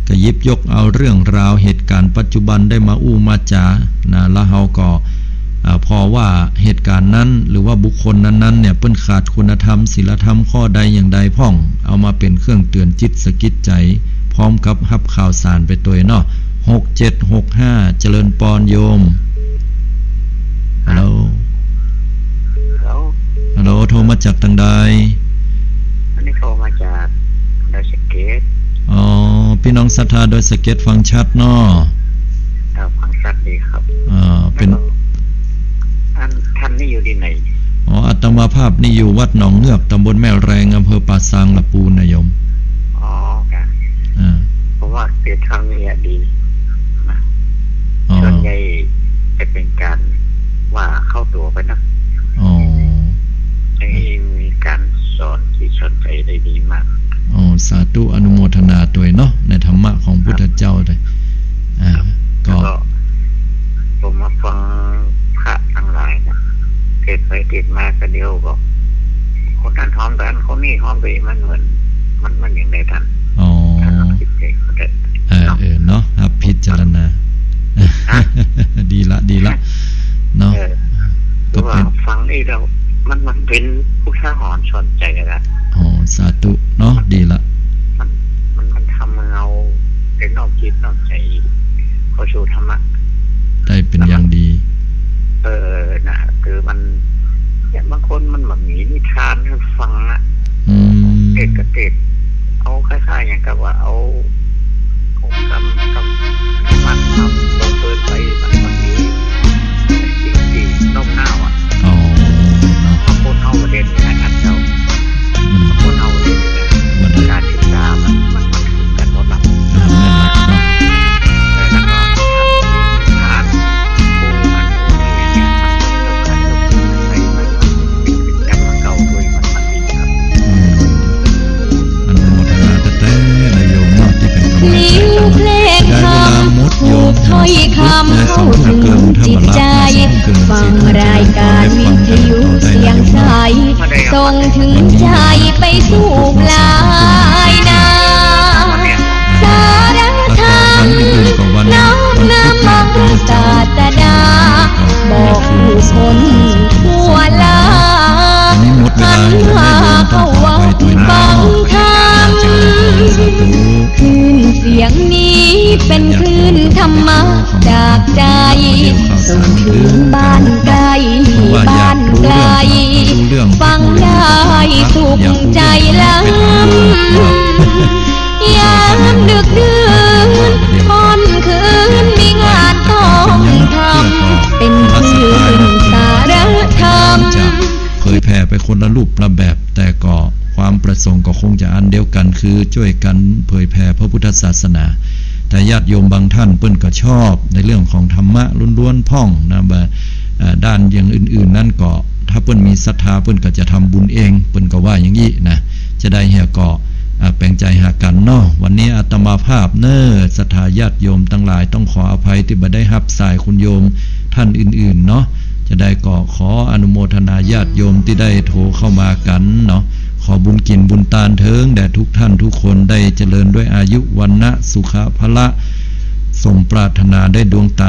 ก็หยิบยกเอาเรื่องราวเหตุการณ์ปัจจุบันได้มาอู้มาจ๋านะ แล้วเฮาก็ อ่า พอว่าเหตุการณ์นั้น หรือว่าบุคคลนั้นๆ เนี่ย เปิ้นขาดคุณธรรม ศีลธรรมข้อใดอย่างใดพ่อง เอามาเป๋นเครื่องเตือนจิตสะกิดใจ๋ พร้อมกับฮับข่าวสารไปตวยเนาะ หกเจ็ดหกห้า เจริญปอนโยม ฮัลโหล ฮัลโหล ฮัลโหล โทรมาจากตางใด อันนี้โทรมาจากดอยสะเก็ด อ๋อ ปี้น้องศรัทธาดอยสะเก็ดฟังชัดเนาะ ครับ ฟังชัดดีครับ อ่า เป๋น แล้วก็ อัน ท่านนี่อยู่ตี้ไหน อ๋อ อาตมาภาพนี่อยู่วัดหนองเงือก ตำบลแม่แรง อำเภอป่าซาง ละปูนนะโยม อ๋อ ครับ อ่า ผมว่าเขตทางนี้อะดีนะ อ๋อ ส่วนใหญ่จะเป๋นก๋านว่าเข้าตั๋วไปนะ อ๋อ อย่างนี้มีก๋านสอนจิตสอนใจ๋ได้ดีมาก อ๋อ สาธุ อนุโมทนาตวยเนาะ ในธรรมะของพุทธเจ้าเลย อ่า ครับ ก็ แล้วก็ผมมาฟังพระตังหลายนะ เทศน์ไปเทศน์มาก็เดี๋ยวก็ คนนั้นฮ้องไปอัน คนนี้ฮ้องไป มันเหมือน มัน มันอย่างใดท่าน อ๋อ ถ้าเราคิดไปก็ได้ เออ เนาะ เออ เนาะ ครับ พิจารณา ฮะ ดีละ ดีละ เนาะ เออ ก็เป๋น คือว่าฟังนี่แล้ว มัน มันเป๋นอุทาหรณ์สอนใจ๋ละ อ๋อ สาธุ เนาะ ดีละ มัน มัน มันทำให้เราได้น้อมจิตน้อมใจ๋เข้าสู่ธรรมะ ได้เป๋นอย่างดี เออ นะ คือมัน เนี่ย บางคนมันบ่มีนิทานหื้อฟังอะ อืม เทศน์ก็เทศน์ เอาคล้ายๆ อย่างกับว่าเอา เอากำ กำ กำมัดมาลงเปิดไป มัน มันมีสิ่งตี้โน้มน้าวอะ อ๋อ เนาะ บางคนเอาประเด็นนี้นะครับเจ้า อืม บางคนเอาประเด็นนี้นะ มัน การศึกษามัน มัน มัน กันหมดละ อ่า แม่นละเนาะ แต่ละก็ทำงาน ผู้อันผู้นี้อย่างเงี้ย มันต้องการต้องการไป มัน มันเป็นแอปเก่าด้วย มัน มันดีครับ อืม อนุโมทนาแต๊ๆ นะโยมเนาะ ตี้เป๋นกำลังใจ๋ตลอด ได้เวลาหมดโยม ถ้อยคำเข้าถึงจิตใจ๋ ฟังรายการวิทยุเสียงใส ส่งถึงใจ๋ไปสู่ปลายนา สารธรรมน้อมนมัสศาสดา บอกผู้คนทั่วลา หันมาเข้าวัดฟังธรรม คลื่นเสียงนี้เป๋นคลื่นธรรมะ จากใจ๋ส่งถึงบ้านใก้บ้านไกล ฟังได้สุขใจ๋ล้ำ ยามดึกดื่นค่ำคืนมีงานต้องทำ เป๋นคลื่นสารธรรม เผยแผ่ไปคนละรูปละแบบ แต่ก็ความประสงค์ก็คงจะอันเดียวกั๋น คือจ้วยกั๋นเผยแผ่พระพุทธศาสนา แต่ญาติโยมบางท่านเปิ้นก็ชอบในเรื่องของธรรมะล้วนๆ พ่องนะ บ่า เอ่อ ด้านอย่างอื่นๆ นั้นก็ ถ้าเปิ้นมีศรัทธาเปิ้นก็จะทำบุญเอง เปิ้นก็ว่าอย่างอี้นะ จะได้เหียก็ อ่า แป๋งใจ๋หากั๋นเนาะ วันนี้อาตมาภาพเน่อ ศรัทธาญาติโยมตังหลาย ต้องขออภัยตี้บ่ได้ฮับสายคุณโยมท่านอื่นๆ เนาะ จะได้ก็ขออนุโมทนาญาติโยมตี้ได้โทรเข้ามากั๋นเนาะ ขอบุญกิ๋นบุญตานเถิงแด่ทุกท่านทุกคน ได้เจริญด้วยอายุ วรรณะ สุขะ พละ สมปรารถนา ได้ดวงตา